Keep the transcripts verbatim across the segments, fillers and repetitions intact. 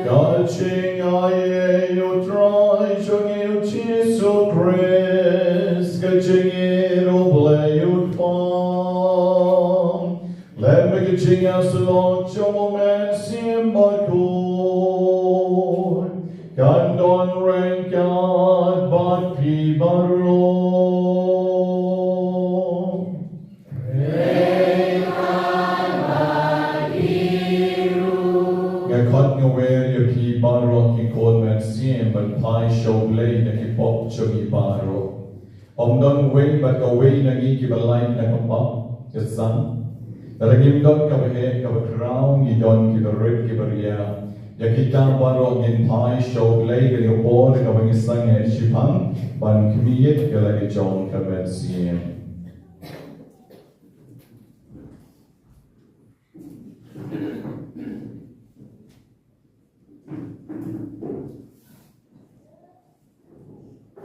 Ka jingaiei U Trai jong ngi U Jisu Khrist, ka jingïeit U Blei U Kpa, lem bad ka jingïasyllok jong U Mynsiem Bakhuid, kan don ryngkat bad phi baroh. Nga khot nga wer ïa phi baroh ki khun mynsiem ban phai sha U Blei na ki pop jong ngi baroh. Ym don uwei bad kawei na ngi kiba lait na ka pop ka sang. Lada ngim don kaba heh kaba khraw, ngi don kiba rit kiba riah. Ïa kita baroh ngin phai sha U Blei ha kane ka por kaba ngi sangeh shiphang ban khmih ïa ka la ka jong ka mynsiem.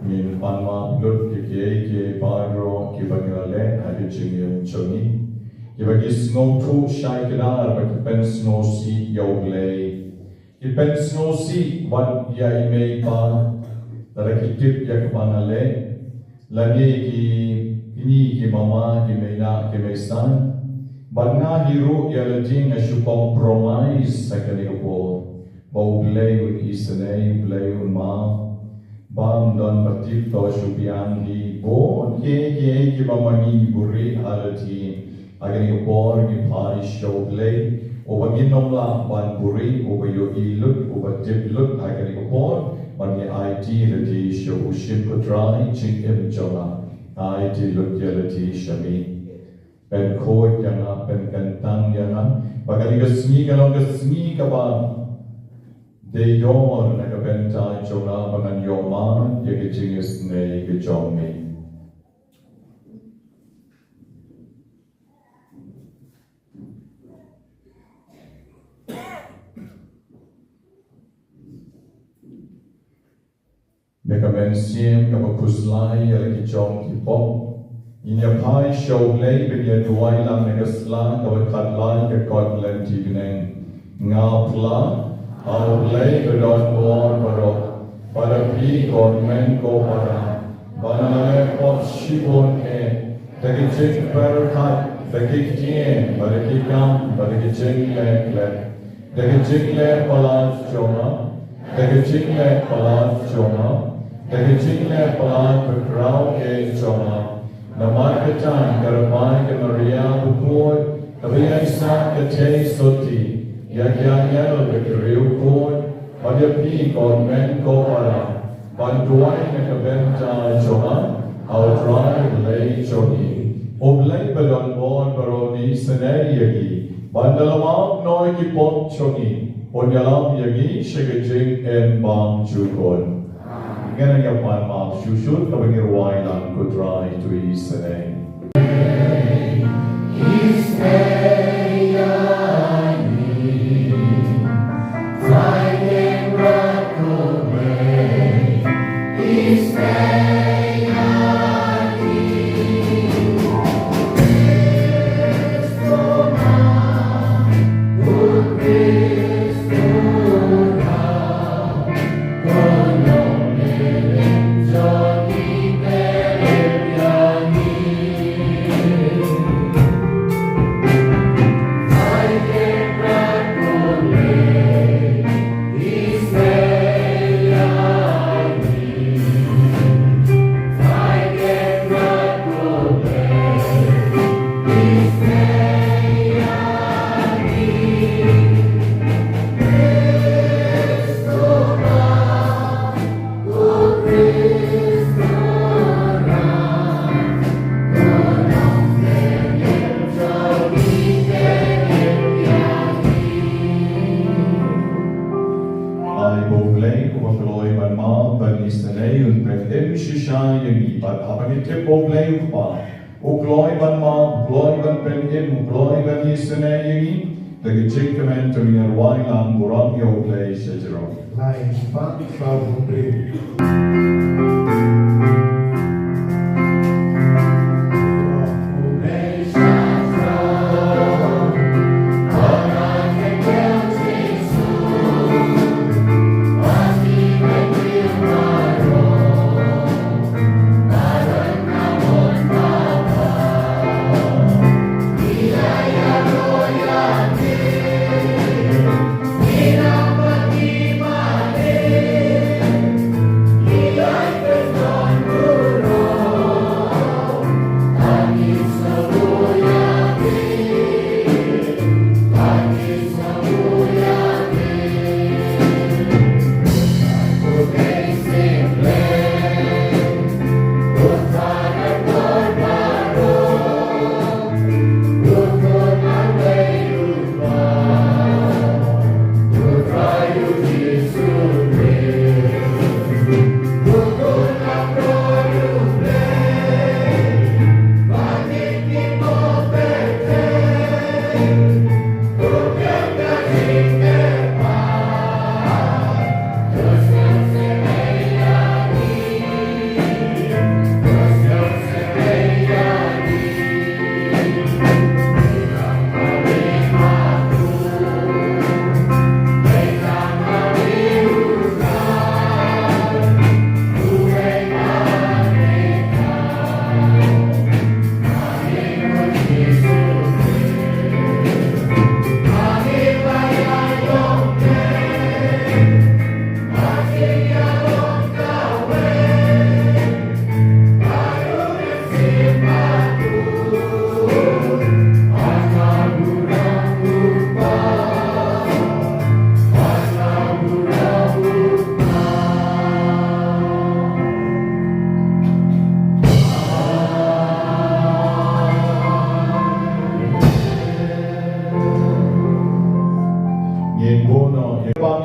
Ngin pan map lut ïa kiei kiei baroh kiba ngi la leh ha ka jingim jong ngi, kiba ki sngewthuh shai kdar ba ki pynsngewsih ïa U Blei. Ki pynsngewsih wat ïa i mei i pa, lada ki tip ïa kaba nga leh, lane ki Kine ki mama, ki mei na, ki mei san. Bad nga hi ruh ïa lade nga shu compromise ha kane ka por. Ba U Blei un isynei, U Blei un map. Bym don ba tip to shu biang hi. Bun kiei kiei kiba ma ngi ngi buhrieh ha lade. Ha kane ka por ngi phai sha U Blei, uba ngin ym lah ban buhrieh, uba ïohi lut, uba tip lut ha kane ka por, bad ngi aiti lade sha u shim ko Trai jingim jong nga. Aiti lut ïa lade sha me. Pynkhuid ïa nga, pynkyntang ïa nga, ba kane ka sngi kan long ka sngi kaba dei dor na ka bynta jong nga, ba ngan ïohmad ïa ka jingisynei ka jong me. Na ka mynsiem kaba khuslai ïa la ki jong ki pop, ngin ïa phai sha U Blei ban ïa duwai lang na ka sla kaba khatlai ka kot lynti bneng. Nga phla ha U Blei ba don bor baroh, bad ha phi ko hynmen ko para, ba nga la leh pop shibun eh, da ki jingpyrkhat, da ki ktien, bad da ki kam, bad da ki jingleh klet. Da ki jingleh palat jong nga, da ki jingleh palat jong nga, da ki jingleh palat ba khraw eh jong nga. Namar kata nga kyrpad ïa ka Maria bakhuid, kaba ïaisah ka thei sotti, ïa ki angel bad ki riewkhuid, bad ïa phi ko hynmen ko para, ban duwai na ka bynta jong nga ha U Trai U Blei jong ngi. U Blei ba don bor baroh un isynei ïa ngi, ban da la map noh ki pop jong ngi, un ïalam ïa ngi sha ka jingim bymjukut. Ngin ïa pan map shuh shuh kaba ngi rwai lang ko Trai to isynei. Ai ba U Blei uba kloi ban map ban isynei un pynim shisha ïa ngi, bad haba ngi tip ba U Blei u Kpa u kloi ban map, u kloi ban pynim, u kloi ban isynei ïa ngi, da ka jingkmen to ngin rwai lang burom ïa U Blei sha jrong. Lai, pan, saw, three.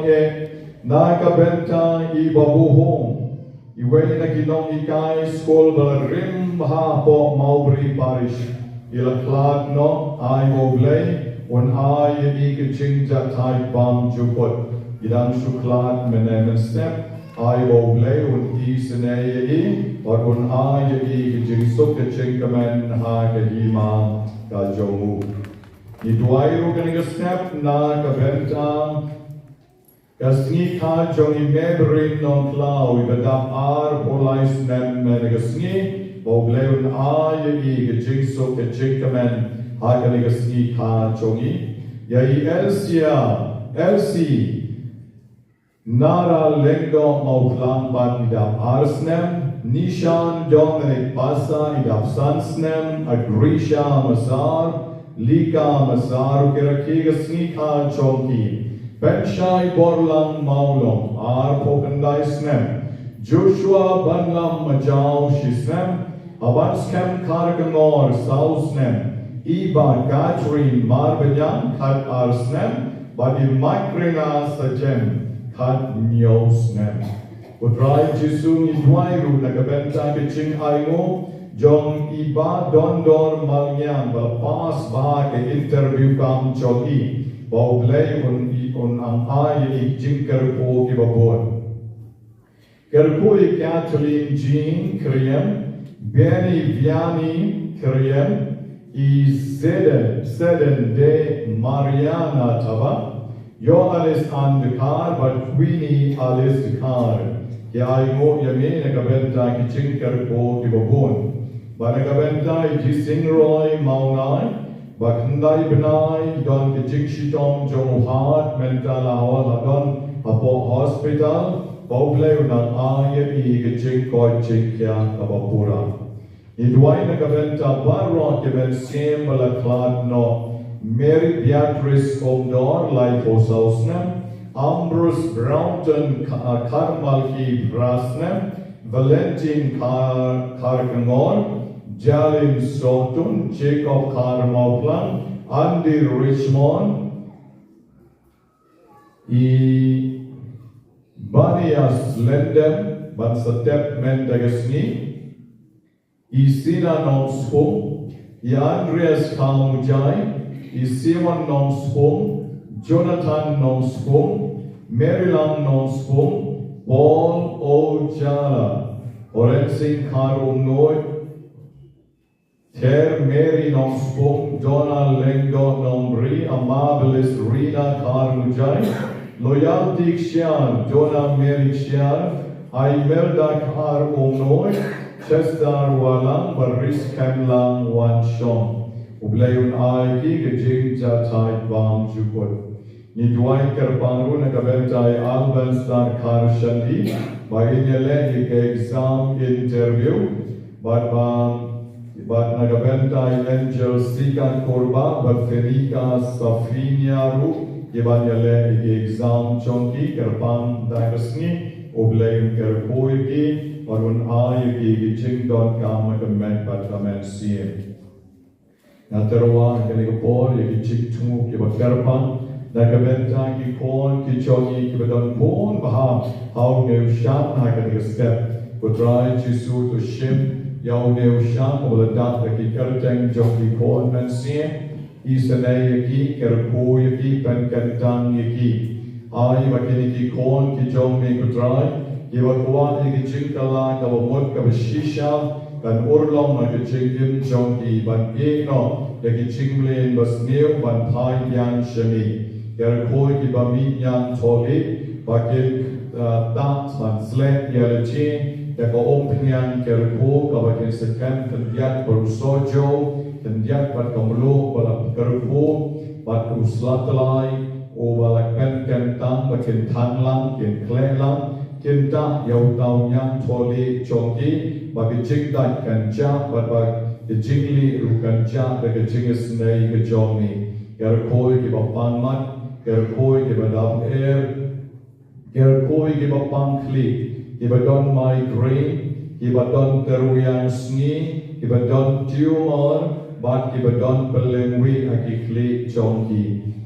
Ïa na ka bynta i Babu Hong, iwei na ki nonghikai skul ba la rim bha hapoh Mawbri Parish, i la khlad noh. Ai ba U Blei un ai ïa i ka jingjahthait bymjukut. I dang shu khlad mynne mynstep. Ai ba U Blei un isynei ïa i bad un ai ïa i ka jingsuk ka jingkmen ha ka hima ka jong u. Ngi duwai ruh kane ka step na ka bynta ka sngi kha jong i Maybrin Nongkhlaw, iba dap arphew lai snem mynne ka sngi, ba U Blei un ai ïa i ka jingsuk ka jingkmen ha kane ka sngi kha jong i. Ïa i Elsia, Elsie Nara Lyngdoh Mawphlang bad i dap ar snem, Nishan Dominic Pasa i dap san snem, Agrisha Masar, Lika Masar, u ki rakhe ka sngi kha jong ki. Pynshai Borlang Mawlong, arphew khyndai snem, Joshua Banlam Majaw shi snem, Haban Skhem Kharkongor saw snem, i Bah Catherine Marbaniang khat ar snem, bad i Makrina Sajem khat hynñiew snem. Ko Trai Jisu, ngi duwai ruh na ka bynta ka jingainguh jong i Bah Dondor Malngiang ba la pass bha ka interview kam jong i, ba U Blei un, i un ang ai ïa i jingkyrkhu kiba bun. Kyrkhu ïa i Kathleen Jean Kriem, Benny Vianney Kriem, i Zeden, Zeden de Mariana Thaba, Johannes Ann Dkhar bad Queenie Alice Dkhar. Ki ainguh ïa me na ka bynta ki jingkyrkhu kiba bun. Bad na ka bynta i Jising Roy Mawnai, ba khyndai bnai i don ka jingshitom jong u heart, mynta la hawal la don hapoh hospital, ba U Blei un nang ai ïa i ka jingkoit jingkhiah kaba pura. Ngi duwai na ka bynta baroh ki mynsiem ba la khlad noh, Mary Beatrice Umdor, laiphew saw snem, Ambrose Brownton Ka-, Karmalki, phra snem, Valentine Kar-, Kharkongor, Jalin Sohtun, Jacob Kharmawphlang, Andy Richmond, i Banias Lendem, ban sa tep mynta ka sngi, i Sina Nongspung, i Andreas Kharmujai, i Simon Nongspung, Jonathan Nongspung, Marylam Nongspung, Paul Ojala, Orensing Kharumnoi, Ter Mary Nongspung, Donna Lyngdoh Nongbri, Amabilis Rina Kharmujai, Loyalty Ksiar, Donna Mary Ksiar, Imelda Kharumnoi, Chester Walang, Baris Kemlang Wanshong. U Blei un ai ki ka jingjahthait bymjukut. Ngi duwai kyrpang ruh na ka bynta i Alban Stan Kharshandi, ba in ïaleh ïa ka exam interview, bad ba, bad na ka bynta i Angel Sika Kurba, bad Fenika Safinia ruh, ki ban ïaleh ïa ka exam jong ki, kyrpang da ka sngi, U Blei un kyrkhu ïa ki, bad un ai ïa ki ki jingdonkam na ka met bad ka mynsiem. Nga tyrwa ha kane ka por ïa ki jingthmu kiba kyrpang na ka bynta ki khun ki jong ngi kiba don bun bha ha une u shang ha kane ka step. Ko Trai Jisu, to shim ïa une u shang uba la dap da ki kyrteng jong ki khun mynsiem. Isynei ïa ki, kyrkhu ïa ki, pynkyntang ïa ki. Ai ba kine ki khun ki jong me, ko Trai, kiba kwah ïa ka jingkylla kaba mut kaba shisha, kan urlong na ka jingim jong ki ban ïeh noh ïa ka jingmlien basniew ban phai biang sha me. Kyrkhu ïa kiba mih ñiangthohlieh ba kin, ah, tah ban sleh ïa lade da ka umphniang, kyrkhu kaba kin sa kren khyndiat bad u sohjew, khyndiat bad ka mluh ba la kyrkhu, bad u sla tyllai uba la pynkyntang, ba kin thang lang, kin khleh lang, kin tah ïa uta u ñiangthohlieh jong ki, ba ka jingdait kan jah, bad ba ka jinglieh ruh kan jah da ka jingisynei ka jong me. Kyrkhu ïa kiba pang mat, kyrkhu ïa kiba dap er, kyrkhu ïa kiba pang khlieh, kiba don migraine, kiba don tyrwiang sngi, kiba don tumor, bad kiba don pynlengwieh ha ki khlieh jong ki.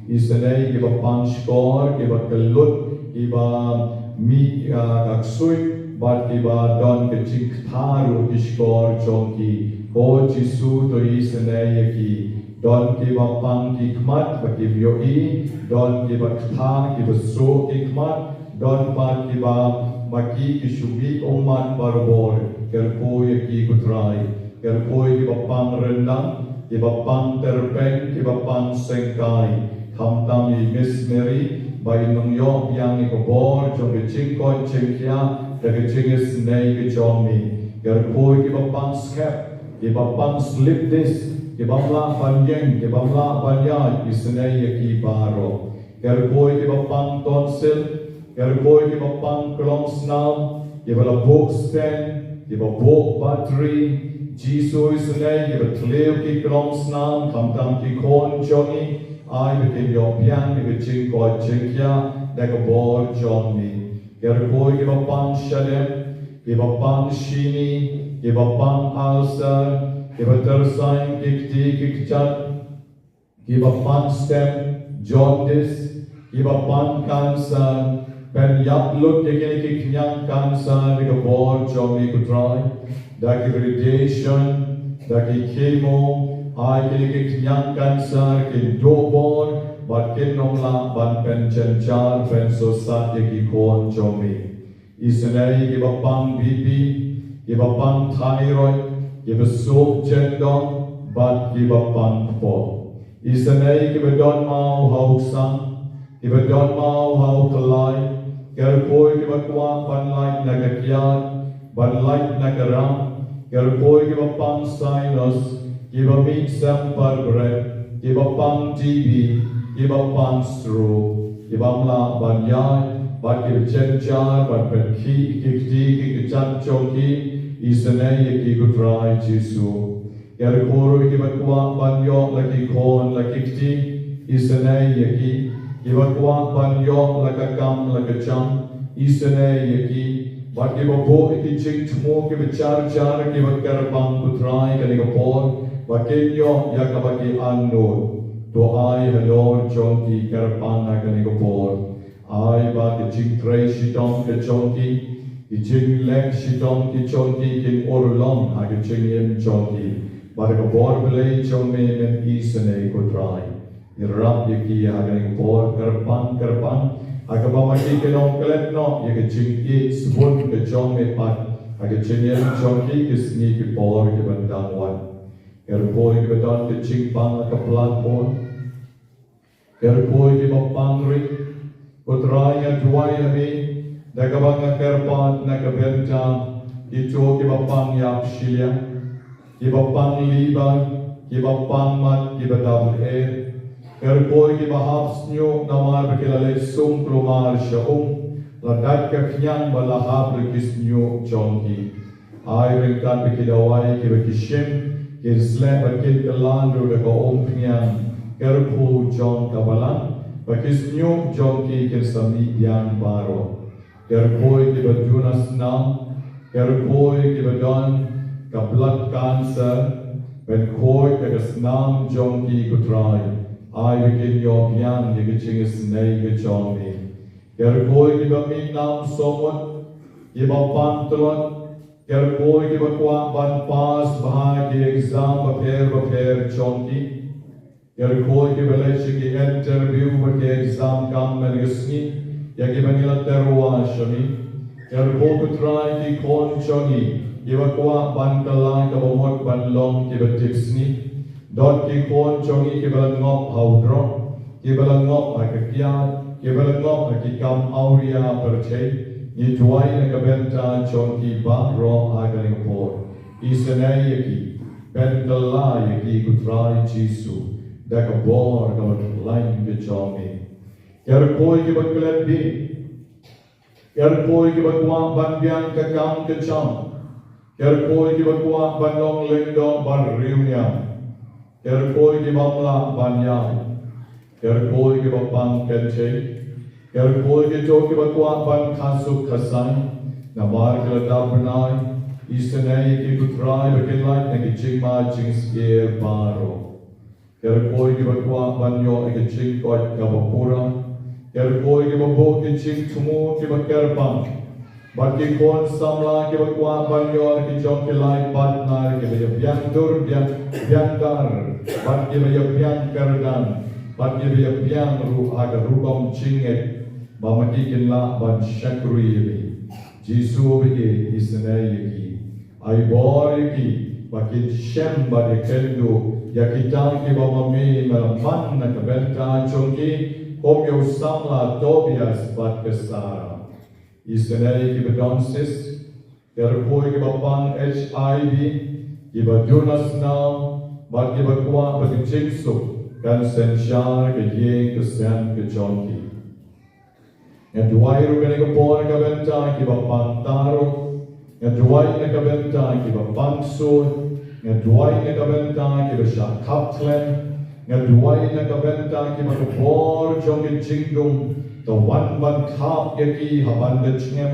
Isynei ïa kiba pang shkor, kiba kyllut, Kiba mih ka ksuid bad kiba don ka jingkthar ruh ki shkor jong ki. Ko Jisu, to isynei ïa ki. Don kiba pang ki khmat ba kim ïohi, don kiba kthar kiba suh ki khmat, don pat kiba ma ki ki shu mih ummat barabor. Kyrkhu ïa ki, ko Trai. Kyrkhu ïa kiba pang ryndang, kiba pang tyrpeng, kiba pang sengkai. Khamtam ïa i Miss Mary ba in nang ïoh biang ïa ka bor jong ka jingkoit jingkhiah da ka jingisynei ka jong me. Kyrkhu ïa kiba pang skhem, kiba pang slip disc, kiba ym lah ban ïeng, kiba ym lah ban ïaid, isynei ïa ki baroh. Kyrkhu ïa kiba pang tonsil, kyrkhu ïa kiba pang klongsnam, kiba la buh stent, kiba buh batri. Jisu, isynei ïa kiba thliew ki klongsnam, khamtam ki khun jong ngi, ai ba kin ïoh biang ïa ka jingkoit jingkhiah da ka bor jong me. Kyrkhu ïa kiba pang shadem, kiba pang shini, kiba pang ulcer, kiba tyrsaiñ ki kti ki kjat, kiba pang stent, jaundice, kiba pang cancer. Pynïap lut ïa kine ki khñiang cancer da ka bor jong me, ko Trai. Da ki radiation, da ki chemo, ai kine ki khñiang cancer kin duh bor bad kin ym lah ban pynjynjar pynsosat ïa ki khun jong me. Isynei ïa kiba pang B P, kiba pang thyroid, kiba suh jyndong bad kiba pang kpoh. Isynei ïa kiba don maw ha u ksang, kiba don maw ha u kyllai. Kyrkhu ïa kiba kwah ban lait na ka kiad, ban lait na ka rang. Kyrkhu ïa kiba pang sinus, kiba mih sem parbret, kiba pang T B, kiba pang stroke, kiba ym lah ban ïaid bad kiba jynjar ban pynkhih ki kti ki kjat jong ki. Isynei ïa ki, ko Trai Jisu. Kyrkhu ruh ïa kiba kwah ban ïoh la ki khun la ki kti, isynei ïa ki. Kiba kwah ban ïoh la ka kam la ka jam, isynei ïa ki. Bad kiba buh ïa ki jingthmu kiba jar jar kiba kyrpang, ko Trai, kane ka por ba kin ïoh ïa kaba ki angnud. To ai halor jong ki kyrpang ha kane ka por. Ai ba ka jingtrei shitom ka jong ki, ki jingleh shitom ki jong ki kin urlong ha ka jingim jong ki. Bad ka bor Blei jong me men isynei, ko Trai. Ïarap ïa ki ha kane ka por kyrpang kyrpang, ha kaba ma ki kin ym klet noh ïa ka jingïeit sbun ka jong me pat ha ka jingim jong ki ki sngi ki por kiban dang wan. Kyrkhu ïa kiba don ka jingpang ha ka platform. Kyrkhu ïa kiba pang rit. Ko Trai, nga duwai ha me da kaba nga kyrpad na ka bynta kito kiba pang ïap shiliang, kiba pang liver, kiba pang mat, kiba dap eh. Kyrkhu ïa kiba hap shñiuh namar ba ki la leit sum kulmar sha um, la dait ka khñiang ba la hap la ki shñiuh jong ki. Ai ryngkat bad ki dawai kiba ki shim, kin sleh bad kin kylla ruh da ka umphniang. Kyrkhu jong ka Balang ba ki shñiuh jong ki kin sa mih biang baroh. Kyrkhu ïa kiba duna snam, kyrkhu ïa kiba don ka blood cancer, pynkhuid da ka snam jong ki, ko Trai. Ai ba kin ïoh biang ïa ka jingisynei ka jong me. Kyrkhu ïa kiba mih nam sawmut, kiba pang tlot, kyrkhu ïa kiba kwah ban pass bha ki exam bapher bapher jong ki. Kyrkhu ïa kiba leit sha ki interview bad ki exam kam mynne ka sngi, ïa kiba ngi la tyrwa sha me. Kyrkhu, ko Trai, ki khun jong ngi kiba kwah ban kylla kaba mut ban long kiba tipsngi. Don ki khun jong ngi kiba la ngop ha u drok, kiba la ngop ha ka kiad, kiba la ngop ha ki kam awria pyrthei. Ngi duwai na ka bynta jong ki baroh ha kane ka por. Isynei ïa ki, pynkylla ïa ki, ko Trai Jisu, da ka bor kaba khlaiñ ka jong me. Kyrkhu ïa kiba klet bieit, kyrkhu ïa kiba kwah ban biang ka kam ka jam, kyrkhu ïa kiba kwah ban long lyngdoh ban riewniam, kyrkhu ïa kiba ym lah ban ïaid, kyrkhu ïa kiba pang kynthei, kyrkhu ïa kito kiba kwah ban kha suk kha saiñ namar ki la dap bnai. Isynei ïa ki, ko Trai, ba kin lait na ki jingma jingsheptieng baroh. Kyrkhu ïa kiba kwah ban ïoh ïa ka jingkoit kaba pura, Kyrkhu ïa kiba buh ki jingthmu kiba kyrpang, bad ki khun samla kiba kwah ban ïoh ki jong ki lai partner kiba ïa biang dur biang biang dar, bad kiba ïa biang kyrdan, bad kiba ïa biang ruh ha ka rukom jingngeit, ba ma ki kin lah ban shakri ïa me. Jisu ba ïeit, isynei ïa ki. Ai bor ïa ki ba kin shem bad ïa kynduh ïa kita kiba ma me me la man na ka bynta jong ki, kum ïa u samla Tobias bad ka Sara. Isynei ïa kiba don cyst, kyrkhu ïa kiba pang H I V, kiba duna snaw, bad kiba kwah ba ka jingsuk kan synshar ka ïing ka sem ka jong ki. Nga duwai ruh kane ka por na ka bynta kiba pang taruh. Nga duwai na ka bynta kiba pang sut. Nga duwai na ka bynta kiba shah khap khlem. Nga duwai na ka bynta kiba ka bor jong ki jingdum ka wan ban khap ïa ki ha ban da jngem.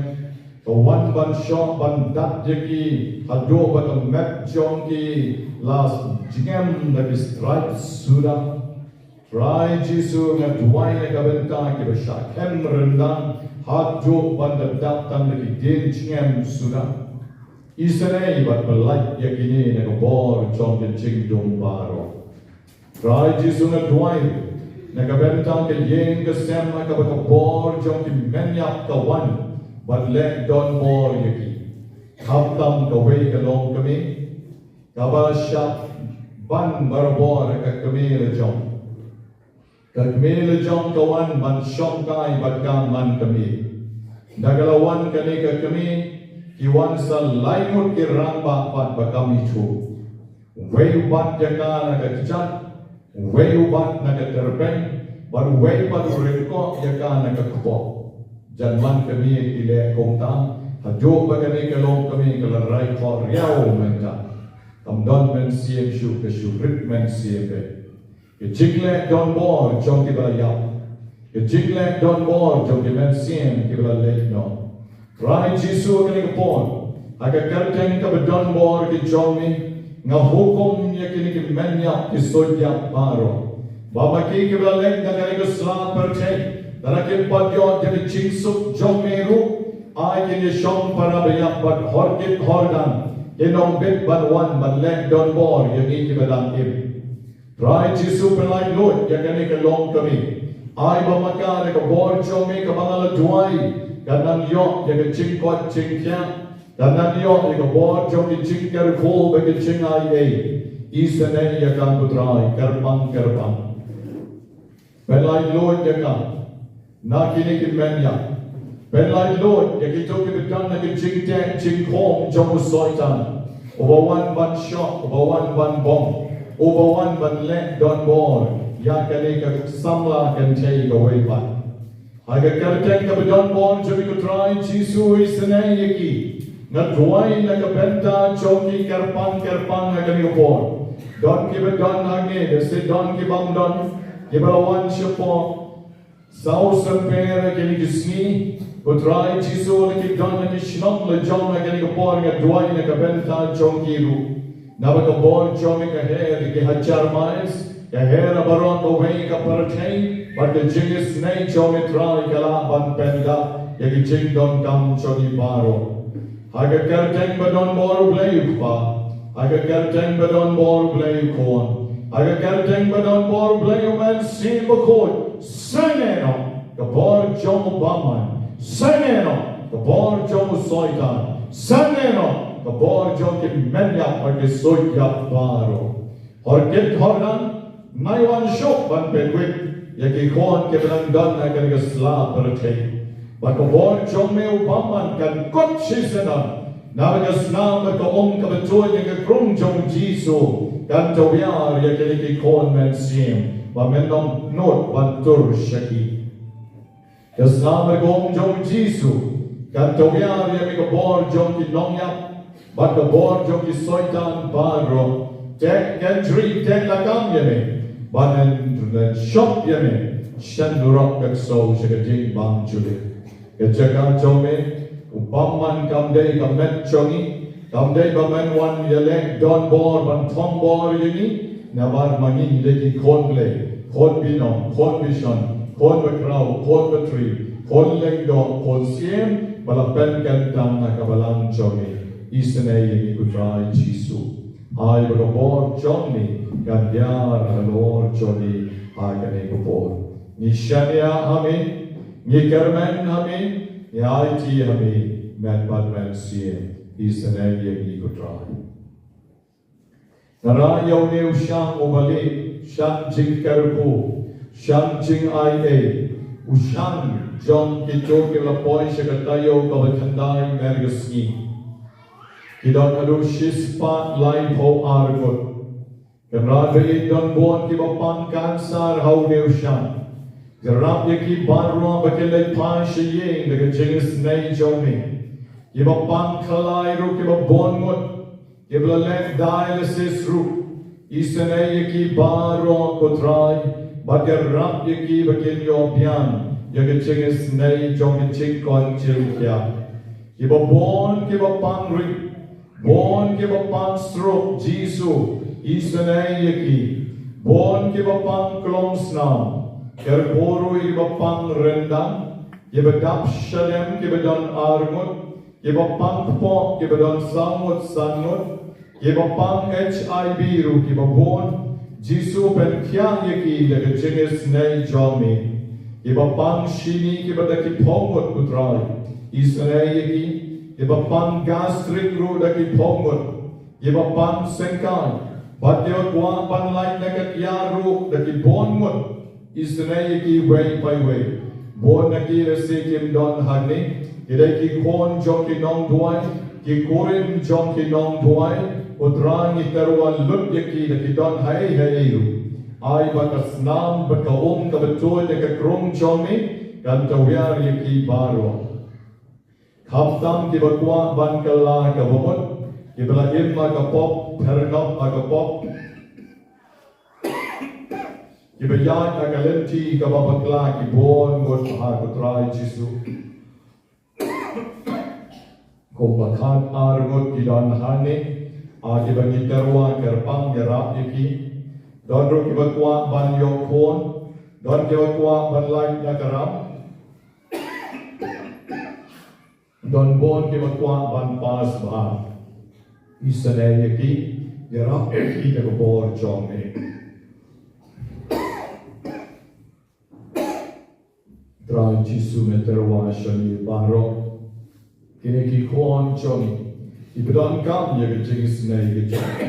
Ka wan ban shoh ban dat ïa ki haduh ba ka met jong ki la jngem da ki stripe suda. Trai Jisu, nga duwai na ka bynta kiba shah khem ryndang haduh ban da dap tang da ki dien jngem suda. Isynei bad pyllait ïa kine na ka bor jong ka jingdum baroh. Trai Jisu, nga duwai na ka bynta ka ïing ka sem ha kaba ka bor jong ki men ïap ka wan ban leh donbor ïa ki. Khamtam kawei ka longkmie kaba shah ban barabor ha ka kmie la jong. Ka kmie la jong ka wan ban shongkai bad ka man kmie. Da ka la wan kane ka kmie, ki wan sa lai ngut ki rangbah pat ba kam ithuh. Uwei u bat ïa ka na ka kjat, uwei u bat na ka tyrpeng, bad uwei pat u ryngkoh ïa ka na ka kpoh. Jan man kmie ki leh kumta, haduh ba kane ka longkmie ka la rai thoh riaw mynta. Kam don mynsiem shuh, ka shu rit mynsiem beit. Ka jingleh donbor jong kiba la ïap. Ka jingleh donbor jong ki mynsiem kiba la leit noh. Trai Jisu, ha kane ka por, ha ka kyrteng kaba donbor ka jong me, nga hukum ïa kine ki men ïap ki suit ïap baroh, ba ma ki kiba la leit na kane ka sla pyrthei, lada kim pat ïoh ïa ka jingsuk jong me ruh, ai kin ïa shong para ba ïap bad hor kit hor dan kin ym bit ban wan ban leh donbor ïa ngi kiba dang im. Trai Jisu, pynlait luid ïa kane ka longkmie. Ai ba ma ka da ka bor jong me kaba nga la duwai, kan nang ïoh ïa ka jingkoit jingkhiah, kan nang ïoh ïa ka bor jong ka jingkyrkhu bad ka jingai ei. Isynei ïa ka, ko Trai, kyrpang kyrpang. Pynlait luid ïa ka na kine ki men ïap. Pynlait luid ïa kito kiba don ha ka jingteh jingkhum jong u Soitan, uba wan ban shoh, uba wan ban bom, uba wan ban leh donbor ïa kane ka samla kynthei kawei pat. Ha ka kyrteng kaba donbor jong me, ko Trai Jisu, isynei ïa ki. Nga duwai na ka bynta jong ki kyrpang kyrpang ha kane ka por. Don kiba don hangne, lehse don ki bym don, kiba la wan shapoh saw symper ha kine ki sngi. Ko Trai Jisu, lada ki don ha ki shnong la jong ha kane ka por, nga duwai na ka bynta jong ki ruh. Naba ka bor jong me ka her ïa ki hajar miles, ka her baroh kawei ka pyrthei, bad ka jingisynei jong me, Trai, ka lah ban pyndap ïa ki jingdonkam jong ngi baroh. Ha ka kyrteng ba donbor U Blei U Kpa, ha ka kyrteng ba donbor U Blei U Khun, ha ka kyrteng ba donbor U Blei U Mynsiem Bakhuid, sangeh noh ka bor jong u bymman, sangeh noh ka bor jong u Soitan, sangeh noh ka bor jong ki men ïap bad ki suit ïap baroh. Hor kit hor nang, nai wan shuh ban pynwit ïa ki khun kiba dang don ha kane ka sla pyrthei. Bad ka bor jong me u bymman kan kut shisien noh, naba ka snam bad ka um kaba tuid na ka krung jong u Jisu kan tawiar ïa kine ki khun mynsiem ba men ym nud ban tur sha ki. Ka snam bad ka um jong u Jisu kan tawiar ïa me, ka bor jong ki nongïap bad ka bor jong ki soitan baroh. Teh kynjri, teh lakam ïa me, ba men, men shop ïa me sha nurok, ka ksew sha ka jingbam julir. Ka jaka jong me u bymman kam dei ka met jong ngi, kam dei ba men wan ïaleh donbor ban thombor ïa ngi, namar ma ngi dei ki khun Blei, khun Binong, khun Bishon, Khun bakhraw, khun batri, khun lyngdoh, khun syiem, ba la pynkyntang ha ka balang jong me. Isynei ïa ngi ko Trai Jisu. Ai ba ka bor jong me kan diar halor jong ngi ha kane ka por. Ngi shaniah ha me, ngi kyrmen ha me, ngi aiti ha me, mynta bad mynsiem. Isynei ïa ngi ko Trai. Nga rah ïa une u shang uba leh sha jingkyrkhu, sha jingaiei, u shang jong kito kiba la poi sha ka taïew kaba khyndai mer ka sngi. Ki don haduh shispah laiphew ar ngut. Kynrad ba ïeit, don bun kiba pang kansar ha une u shang. Ïarap ïa ki baroh ba kin leit phai sha ïing da ka jingisynei jong me. Kiba pang khlai ruh kiba bun ngut. Kiba la leh dialysis ruh. Isynei ïa ki baroh ko Trai, bad ïarap ïa ki ba kin ïoh biang ïa ka jingisynei jong ka jingkoit jingkhiah. Kiba bun kiba pang rit, bun kiba pang stroke, Jisu, isynei ïa ki. Bun kiba pang klongsnam, kyrkhu ruh ïa kiba pang ryndang, kiba dap shadem kiba don ar ngut, kiba pang kpoh kiba don saw ngut san ngut, kiba pang HIV ruh kiba bun, Jisu pynkhiah ïa ki da ka jingisynei jong me. Kiba pang shini kiba da ki phew ngut ko Trai, isynei ïa ki. Kiba pang gastric ruh da ki phew ngut. Kiba pang sengkai bad kiba kwah ban lait na ka tiar ruh da ki bun ngut. Isynei ïa kiwei pa iwei. Bun na ki lehse kim don hangne. Ki dei ki khun jong ki nongduwai, ki kurim jong ki nongduwai. Ko Trai, ngi tyrwa lut ïa ki, lada ki don haei haei ruh. Ai ba ka snam bad ka um kaba tuid na ka krung jong me kan tawiar ïa ki baroh. Khamtam kiba kwah ban kylla kaba mut, kiba la im ha ka pop, pyrnop ha ka pop, kiba ïaid ha ka lynti kaba bakla, ki bun ngut bha ko Trai Jisu. Kumba khatar ngut ki don hangne, a kiba ngi tyrwa kyrpang ïarap ïa ki. Don ruh kiba kwah ban ïoh khun, don kiba kwah ban lait na ka ram. Don bun kiba kwah ban pass bha. Isynei ïa ki, ïarap ïa ki da ka bor jong me. Trai Jisu, nga tyrwa sha ngi baroh. Kine ki khun jong ngi kiba donkam ïa ka jingisynei ka jong ngi.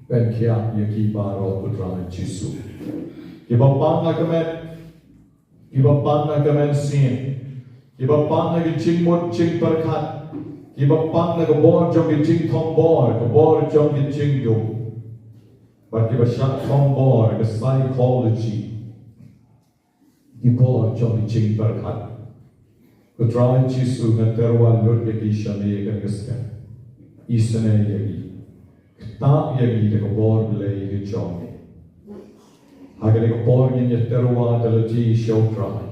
Pynkhiah ïa ki baroh ko Trai Jisu. Kiba pang ha ka met, kiba pang ha ka mynsiem, kiba pang ha ka jingmut jingpyrkhat, kiba pang ha ka bor jong ka jingthombor, ka bor jong ka jingdum. Bad kiba shah thombor ha ka psychology. Ki bor jong ki jingpyrkhat. Ko Trai Jisu, nga tyrwa lut ïa ki sha me kane ka step. Isynei ïa ngi. Ktah ïa ngi da ka bor Blei ka jong me. Ha kane ka por ngin ïa tyrwa da lade sha U Trai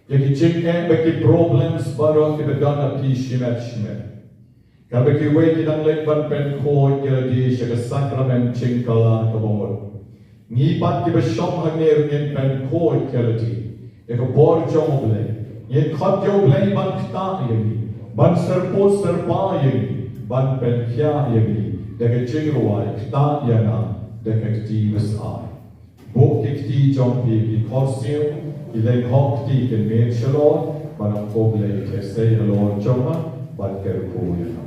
ïa ki jingeh bad ki problems baroh kiba don ha phi shimet shimet. Kaba kiwei ki dang leit ban pynkhuid ïa lade sha ka sakramen jingkylla kaba mut. Ngi pat kiba shong hangne ruh ngin pynkhuid ïa lade ïa ka bor jong U Blei. Ngin khot ïa U Blei ban ktah ïa ngi, ban syrpud syrpa ïa ngi, ban pynkhiah ïa ngi da ka jingrwai, ktah ïa nga da ka kti basai. Buh ki kti jong phi ki khorsiew, ki leng hok kti kin mih shalor, ban ong ko Blei, khublei halor jong nga, ban kyrkhu ïa nga.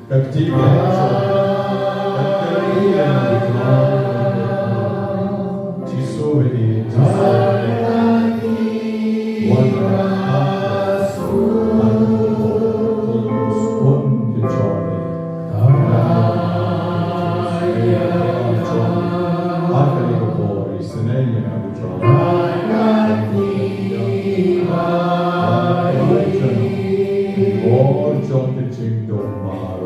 Ka kti ka jong ka kti ka jong Jisu, Jisu. Wan ka kti ka jong ka kti ka jong ka kti ka jong ka jingdon.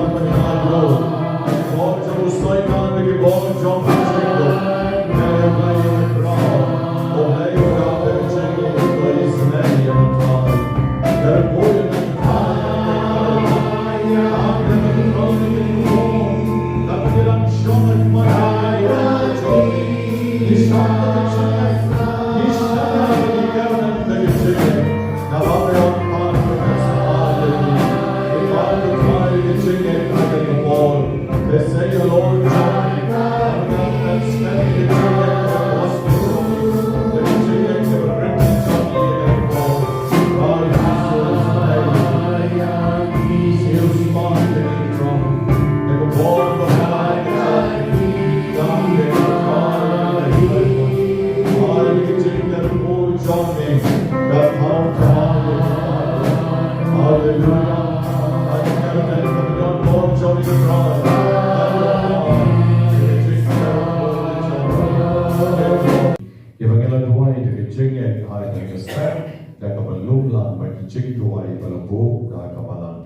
Ïa ba ngi la duwai da ka jingngeit ha kane ka step, da kaba lum lang bad ka jingduwai ba la buh da ka balang.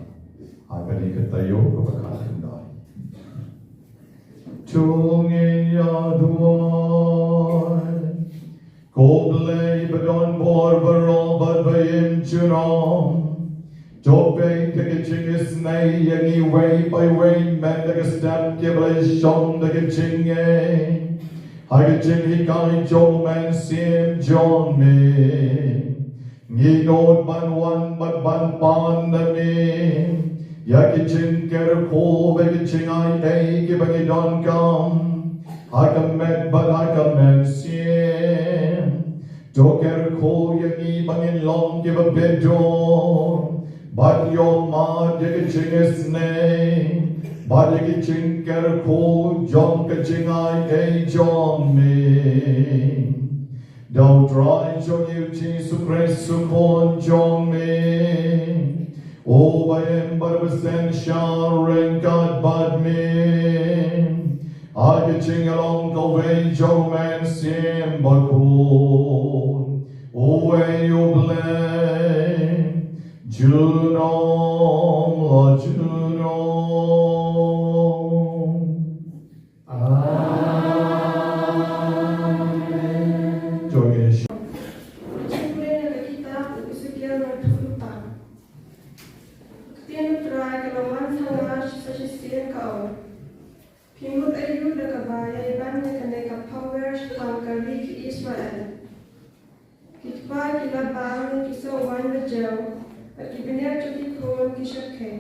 Ha kane ka taïew kaba khatkhyndai. To ngin ïa duwai. Ko Blei ba don bor baroh bad ba im junom. To peit da ka jingisynei ïa ngi wei pa wei mynta ka step kiba la shong da ka jingngeit ha ka jinghikai jong u Mynsiem jong me. Ngi nud ban wan bad ban pan da me ïa ki jingkyrkhu bad ki jingai ei kiba ngi donkam ha ka met bad ha ka mynsiem. To kyrkhu ïa ngi ba ngin long kiba bit dur bad ïohmad ïa ka jingisynei bad ïa ki jingkyrkhu jong ka jingai ei jong me. Da U Trai jong ngi U Jisu Khrist U Khun jong me, uba im bad uba synshar ryngkat bad me ha ka jinglong kawei jong U Mynsiem Bakhuid, uwei U Blei, junom la junom. Amen. To ngin ïa shu- Jingkren na ka kitab u Esekiel ba la thuh lypa. Ka ktien U Trai ka la wan sha nga sa shisien, ka ong: Phi mut aïu da kaba ïai ban ïa kane ka phawer shaphang ka ri ka Israel? Ki kpa ki la bam ne ki soh waiñ ba jew, bad ki bniat jong ki khun ki shyrkhei.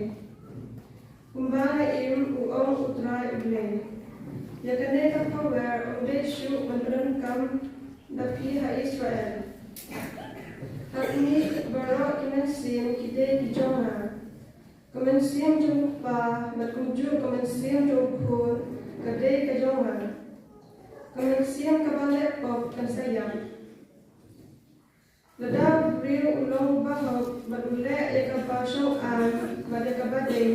Kumba nga im, u ong U Trai U Blei, ïa kane ka phawer ym dei shuh ban pyndonkam da phi ha Israel. Ha kine baroh ki mynsiem ki dei ki jong nga. Ka mynsiem jong u kpa bad kumjuh ka mynsiem jong u khun ka dei ka jong nga. Ka mynsiem kaba leh pop kan sa ïap. Lada u briew u long u bahok bad u leh ïa kaba shong aiñ bad ïa kaba dei,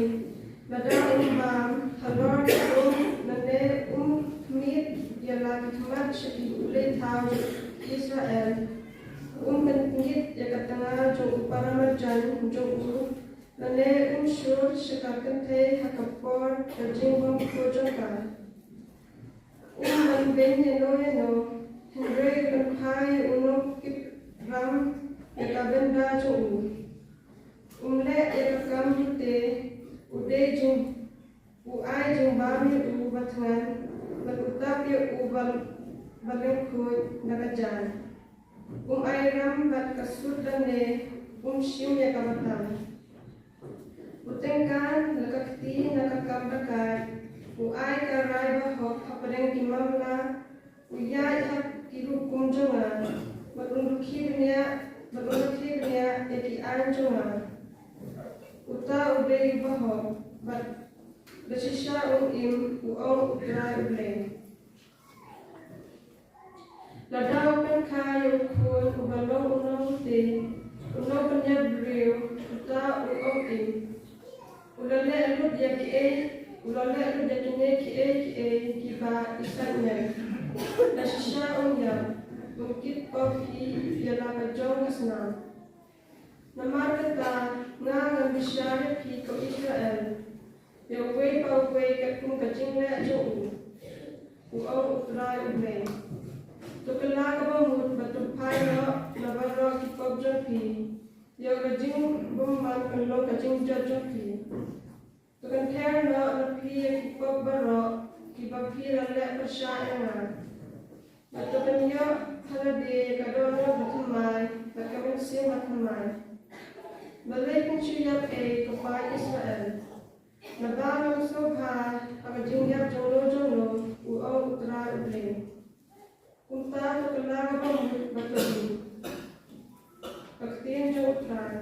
lada um bam halor ka lum, lane um khmied ïa la ki khmat sha ki u leit thaw Israel, um pyngit ïa ka tnga jong u paramarjan jong u, lane um shur sha ka kynthei ha ka por ka jingbymkhuid jong ka. Um ban beiñ ïano ïano, hynrei u ban phai ïa u nongkit ram ïa ka bynda jong u. Um leh ïa ka kam lute, u dei jing, u ai jingbam ïa u bathngan, bad u tap ïa u ba, ba lyngkhuid da ka jaiñ. Um ai ram bad ka sut lane um shim ïa kaba tam. U tyngkan la ka kti na ka kam dakaid, u ai ka rai bahok hapdeng ki mamla, u Dei uba hok, bad da shisha un im, u ong U Trai U Blei. Lada u pynkha ïa u khun uba long u nongtei, u nongpynïap briew, uta u ong im. U la leh lut ïa kiei, u la leh lut ïa kine kiei kiei kiba i sait ñiad. Da shisha un ïap, un kit pop hi ïa la ka jong ka snam. Namar kata, nga ngan bishar ïa phi ko Israel, ïa uwei pa uwei katkum ka jingleh jong u, u ong U Trai U Blei. To kylla kaba mut bad to phai noh na baroh ki pop jong phi, ïoh ka jingbymman kan long ka jingjot jong phi. To kynther noh na phi ïa ki pop baroh kiba phi la leh pyrshah ïa nga. Bad to pynïoh ha lade ïa ka dohnud bathymmai bad ka mynsiem bathymmai. Balei phin shu ïap ei ko paid Israel? Naba ngam sngewbha ha ka jingïap jong no jong no, u ong U Trai U Blei. Kumta to kylla kaba mut bad to ri. Ka ktien jong U Trai.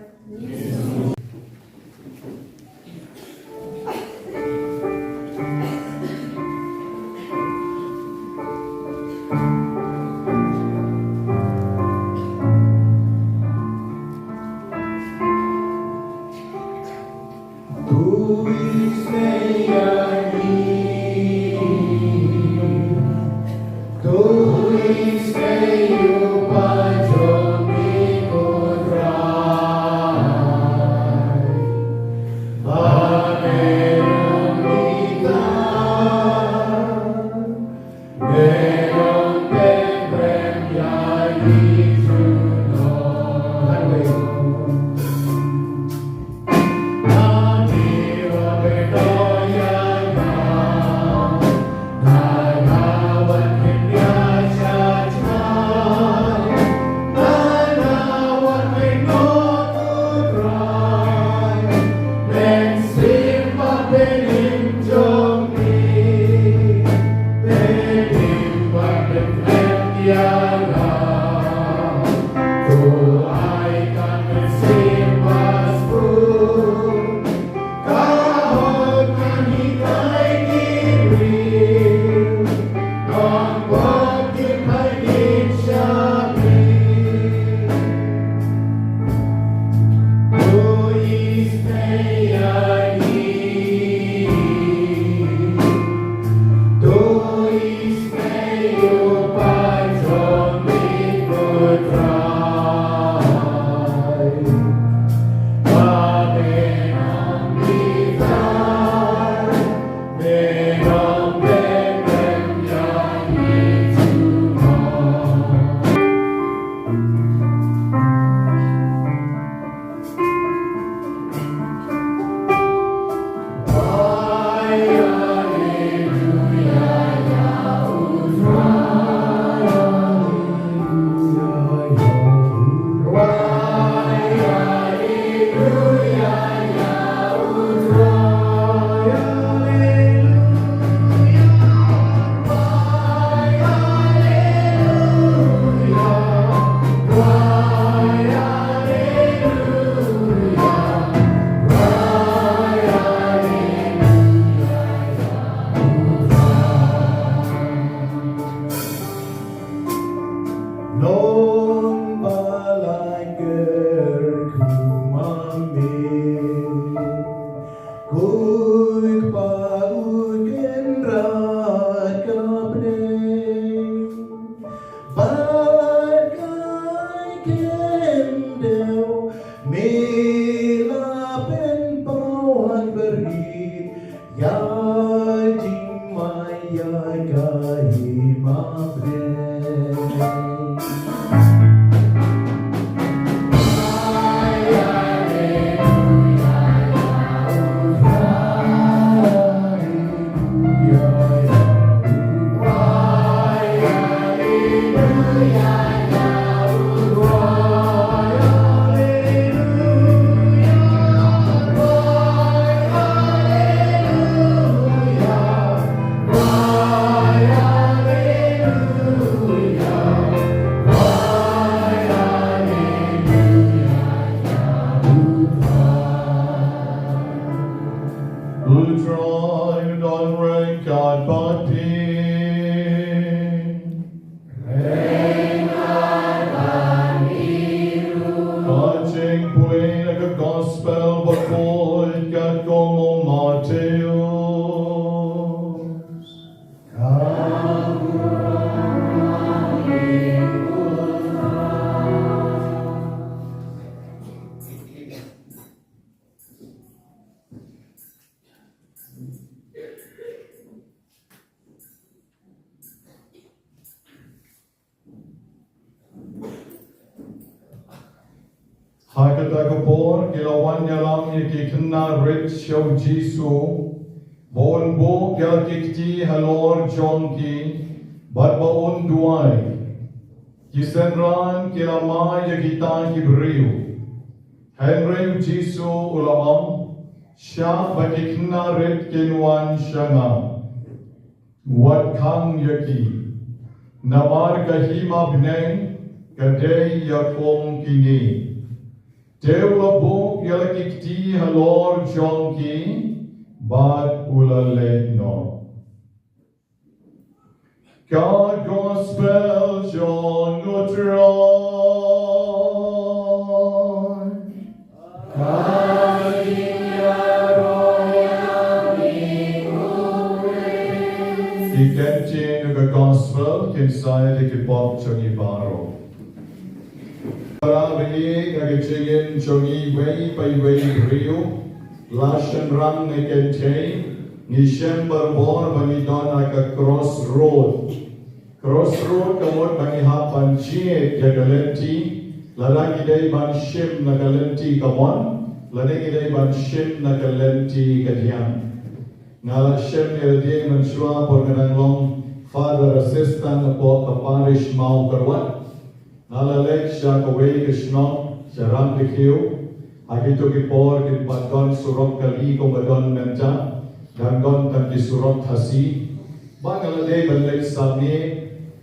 Ka jingpule na ka gospel bakhuid katkum u Mathaios. Ha kata ka por ki la wan ïalam ïa ki khynnah rit sha u Jisu, ba un buh ïa ki kti halor jong ki, bad ba un duwai. Ki synran ki la mai ïa kita ki briew. Hynrei u Jisu u la ong, shah ba ki khynnah rit kin wan sha nga. Wat khang ïa ki. Namar ka hima bneng ka dei ïa kum kine. Te u la buh ïa la ki kti halor jong ki, bad u la leit noh. Ka gospel jong u Trai. Ki ktien jong ka gospel kin sa ïa ki pop jong ngi baroh. Para bangeit, ha ka jingim jong iwei pa iwei briew, la shynrang ne kynthei, ngi shem barabor ba ngi don ha ka crossroad. Crossroad ka mut ba ngi hap ban jied ïa ka lynti, lada ngi dei ban shim na ka lynti kamon, lada ngi dei ban shim na ka lynti kadiang. Nga la shem ïa lade mynshuwa por nga dang long Father Assistant hapoh ka Parish Mawkyrwat. Nga la leit sha kawei ka shnong, sha Rangdakhiew. Ha kito ki por kin pat don surok kali kumba don mynta, dang don tang ki surok Khasi. Bad nga la dei ban leit samla,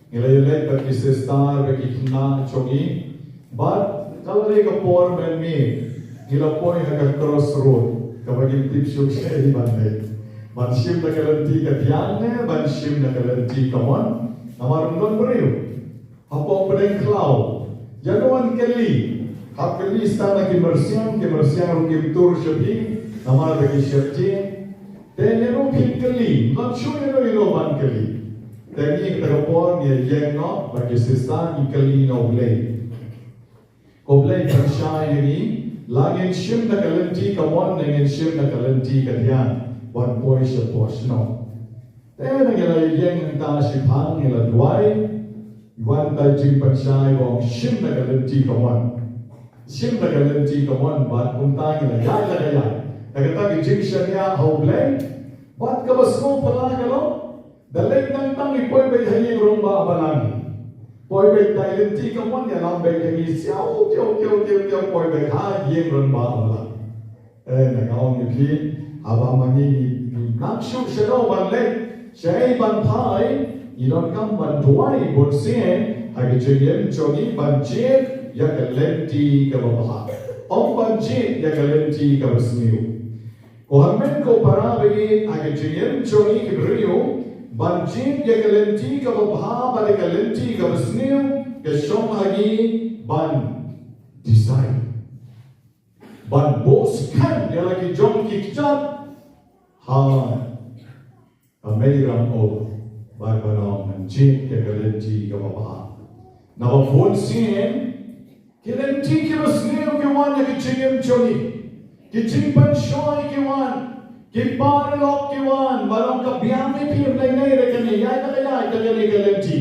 ngi la ïaleit bad ki sister bad ki khynnah jong ngi. Bad ka la dei ka por mynmiet, ngi la poi ha ka crossroad kaba ngim tip shuh shaei ban leit. Ban shim na ka lynti kadiang ne ban shim na ka lynti kamon, namar ym don briew. Hapoh pdeng khlaw, ïano yn kylli? Hap kylli sa na ki myrsiang, ki myrsiang ruh kim tur sha phi, namar ba ki sheptieng. Te ïano phin kylli? Ym don shuh ïano ïano ban kylli. Te ngi kata ka por ngi ïeng noh bad ki sister ngi kylli na U Blei. Ko Blei pynshai ïa ngi, la ngin shim na ka lynti kamon ne ngin shim na ka lynti kadiang ban poi shapoh shnong. Te ngi la ïeng nangta shiphang ngi la duwai, wan ta jingpynshai ba ong shim na ka lynti kamon. Shim na ka lynti kamon bad kumta ngi la ïaid la ka ïaid. Da kata ka jingshaniah ha U Blei, bad kaba sngewphylla ka long, da leit nangta ngi poi beit ha ïing rangbah balang. Poi beit ha lynti kamon ïalam beit ha ngi siaw kiaw kiaw kiaw kiaw poi beit ha ïing rangbah balang. Eh, nga ong ïa phi, haba ma ngi ngi nang shuh shano ban leit, shaei ban phai, ngi donkam ban duwai bunsien ha ka jingim jong ngi ban jied ïa ka lynti kaba bha. Ym ban jied ïa ka lynti kaba sniew. Ko hynmen ko para bangeit, ha ka jingim jong ngi ki briew, ban jied ïa ka lynti kaba bha bad ïa ka lynti kaba sniew, ka shong ha ngi ban decide. Ban buh skhem ïa la ki jong ki kjat ha ka mei ram o, bad ban ong ngan jied ïa ka lynti kaba bha. Naba bunsien ki lynti kiba sniew ki wan ïa ka jingim jong ngi. Ki jingpynshoi ki wan. Ki paralok ki wan, ba long ka biang ïa phi, ym lei nei re kane, ïaid da ka ïaid da kane ka lynti.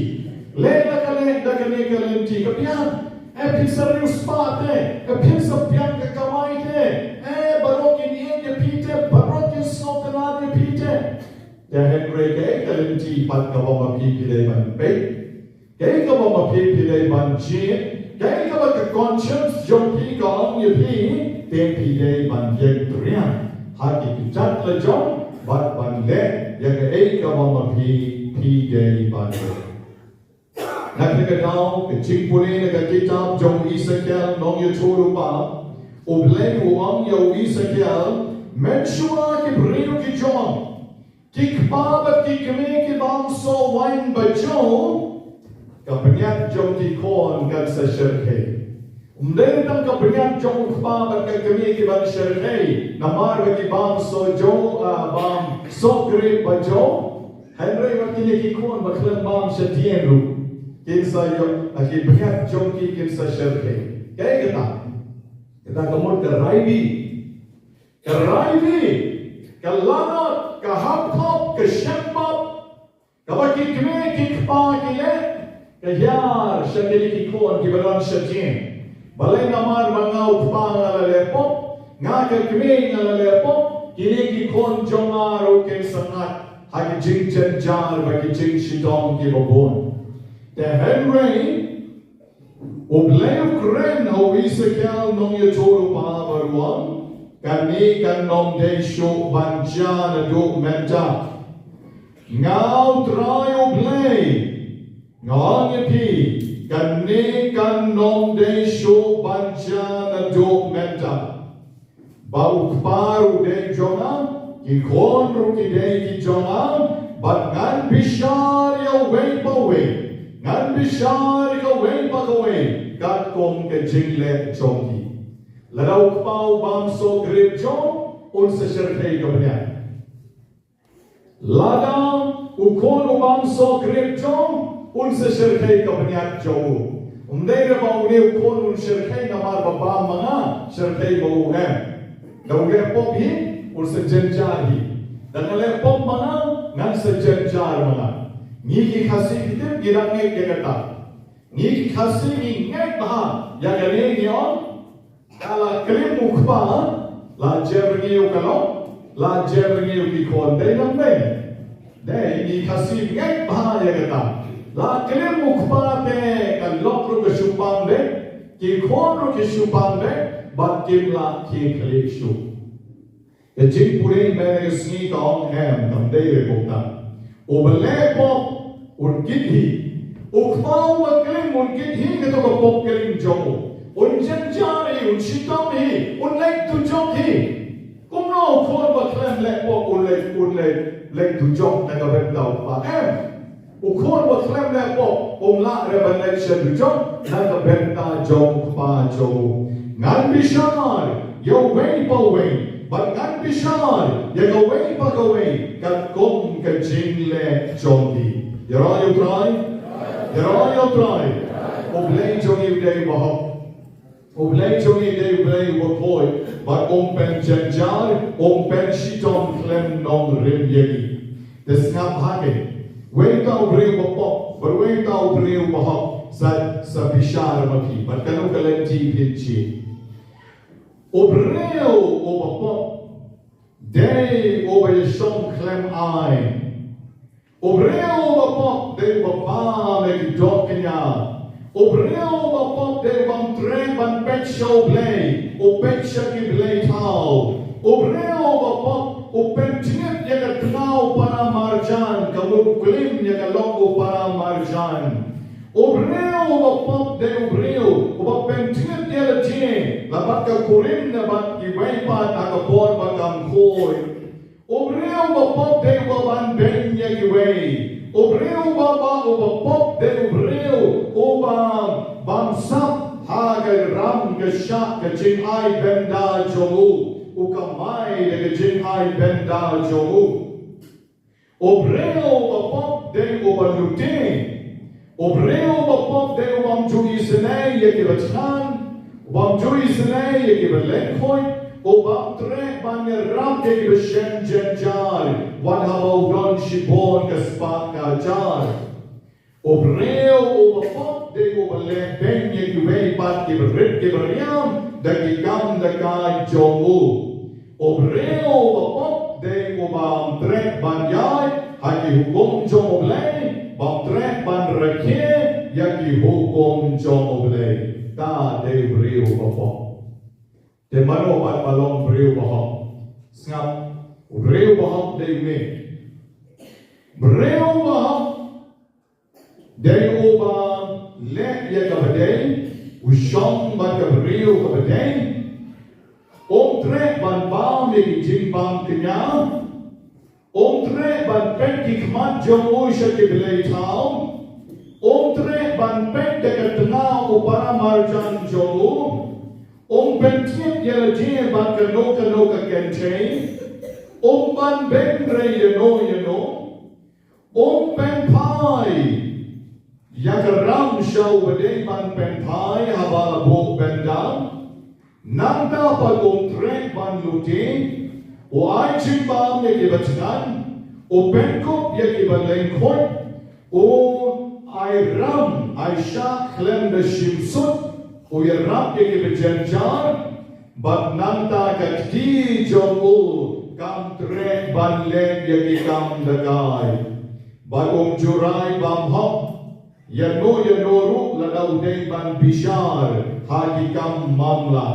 Leh da ka leh da kane ka lynti, ka biang. Eh, phin sa riewspah te, eh, phin sa biang ka kamai te. Eh, baroh kin ïeit ïa phi te, baroh kin sngewtynnad ïa phi te. Te hynrei kaei ka lynti pat kaba ma phi phi dei ban peit? Kaei kaba ma phi phi dei ban jied? Kaei kaba ka conscience jong phi ka ong ïa phi, te phi dei ban ïeng pyrshah ha ki kjat la jong bad ban leh ïa kaei kaba ma phi phi dei ban leh. Na kata ka daw ka jingpule na ka kitab jong u Esekiel nongïathuhlypa, U Blei u ong ïa u Esekiel, mynshuwa ki briew ki jong Ki kpa bad ki kmie ki bym sngewsih ba jong ka bniat jong ki khun kan sa shyrkhei. Ym dei tang ka bniat jong u kpa bad ka kmie ki ban shyrkhei namar ba ki bym sngewsih, ah, bym sngewsih ba jong. Hynrei wat kine ki khun ba khlem bam shadien ruh kin sa ïoh, ah, ki bniat jong ki kin sa shyrkhei. Kaei kata? Kata ka mut ka raibi. Ka raibi, ka lanot, ka hap khop, ka shembap. Kaba ki kmie ki kpa ki leh, ka hiar sha kine ki khun kiba don shadien. Balei? Namar ba nga u kpa nga la leh pop, nga ka kmie nga la leh pop, kine ki khun jong nga ruh kin sa ngat ha ki jingjynjar bad ki jingshitom kiba bun. Te hynrei U Blei u kren ha u Esekiel nongïathuhlypa bad u ong, kane kan ym dei shuh ban jia naduh mynta. Nga u Trai U Blei nga ong ïa phi, kane kan ym dei shuh ban jia naduh mynta. Ba u kpa ruh u dei jong nga, ki khun ruh ki dei ki jong nga, bad ngan bishar ïa uwei pa uwei, ngan bishar ïa kawei pa kawei katkum ka jingleh jong ki. Lada u kpa u bym sngewsih jong, un sa shyrkhei ka bniat. Lada u khun u bym sngewsih jong, un sa shyrkhei ka bniat jong u. Ym dei re ba une u khun un shyrkhei namar ba bam ma nga, shyrkhei ma u, em. Da u leh pop hi, un sa jynjar hi. Da nga leh pop ma nga, ngan sa jynjar ma nga. Ngi ki Khasi ki tip, ngi dang ngeit ïa kata. Ngi ki Khasi ngi ngeit bha ïa kane, ngi ong, ka la klim u kpa, la jem ïa u ka lok, la jem ïa u ki khun, dei ne ym dei? Dei, ngi Khasi ngeit bha ïa kata. La klim u kpa te ka lok ruh ka shu pang beit, ki khun ruh ki shu pang beit, bad kim lah khie khlieh shuh. Ka jingpule mynne ka sngi ka ong em, kam dei re kumta. Uba leh pop un kit hi. U kpa uba klim un kit hi, kato ka pop klim jong u. Un jynjar hi, un shitom hi, un leit dujok hi. Kumno u khun ba khlem leh pop un leit, un leit, leit dujok na ka bynta u kpa, em? U khun ba khlem leh pop um lah re ban leit sha dujok na ka bynta jong u kpa jong u. Ngan bishar ïa uwei pa uwei, bad ngan bishar ïa kawei pa kawei katkum ka jingleh jong ki. Ïaroh ïa u Trai, ïaroh ïa u Trai. U Blei jong ngi u dei uba hok. U Blei jong ngi u dei U Blei uba khuid, bad um pynjynjar, um pynshitom khlem nongrim ïa ngi. Te sngap ha kane. Uwei uta u briew uba pop, bad uwei uta u briew uba hok, sa, sa bishar ma phi, bad kano ka lynti phin jied. U briew uba pop, dei uba ïashong khlem aiñ. U briew uba pop dei uba bam ïa ki doh kñia. U briew uba pop dei uba ym treh ban peit sha U Blei, u peit sha ki blei thaw. U briew uba pop u pynjngut ïa ka tnga u para marjan, ka mut u klim ïa ka lok u para marjan. U briew uba pop dei u briew uba pynjngut ïa lade, la bad ka kurim na bad kiwei pat ha ka por ba kam khuid. U briew uba pop dei uba ban beiñ ïa kiwei. U briew uba, ba, uba pop dei u briew uba bamsap ha ka ram ka shah ka jingai bynda jong u. U kamai da ka jingai bynda jong u. U briew uba pop dei uba lute. U briew uba pop dei u bym ju isynei ïa kiba thngan, u bym ju isynei ïa kiba lyngkhuid, u bym treh ban ïarap ïa kiba shem jynjar, wat haba u don shibun ka spah ka jar. U briew uba pop dei uba leh beiñ ïa kiwei pat kiba rit kiba riam da ki kam da ka jong u. U briew uba pop dei uba ym treh ban ïaid ha ki hukum jong U Blei, bym treh ban rakhe ïa ki hukum jong U Blei. Kata dei u briew uba pop. Te mano pat ba long briew ba hok? Sngap, u briew ba hok dei une. Briew ba hok dei uba leh ïa kaba dei, u shong bad ka briew kaba dei. Um treh ban bam ïa ki jingbam kñia. Um treh ban peit ki khmat jong u sha ki blei thaw. Um treh ban peit da ka tnga u para marjan jong u. Um pyntip ïa lade bad kano kano ka kynthei. Um ban beng re ïano ïano. Um pynphai ïa ka ram sha uba dei ban pynphai haba la buh bynda. Nangta pat um treh ban lute. U ai jingbam ïa kiba thngan. U pynkup ïa kiba lyngkhuid. U ai ram, ai shah khlem da shim sut. U ïarap ïa kiba jynjar. Bad nangta ka kti jong u kam treh ban leh ïa ki kam da kai. Bad um ju rai bymhok ïano ïano ruh lada u dei ban bishar ha ki kam mamla.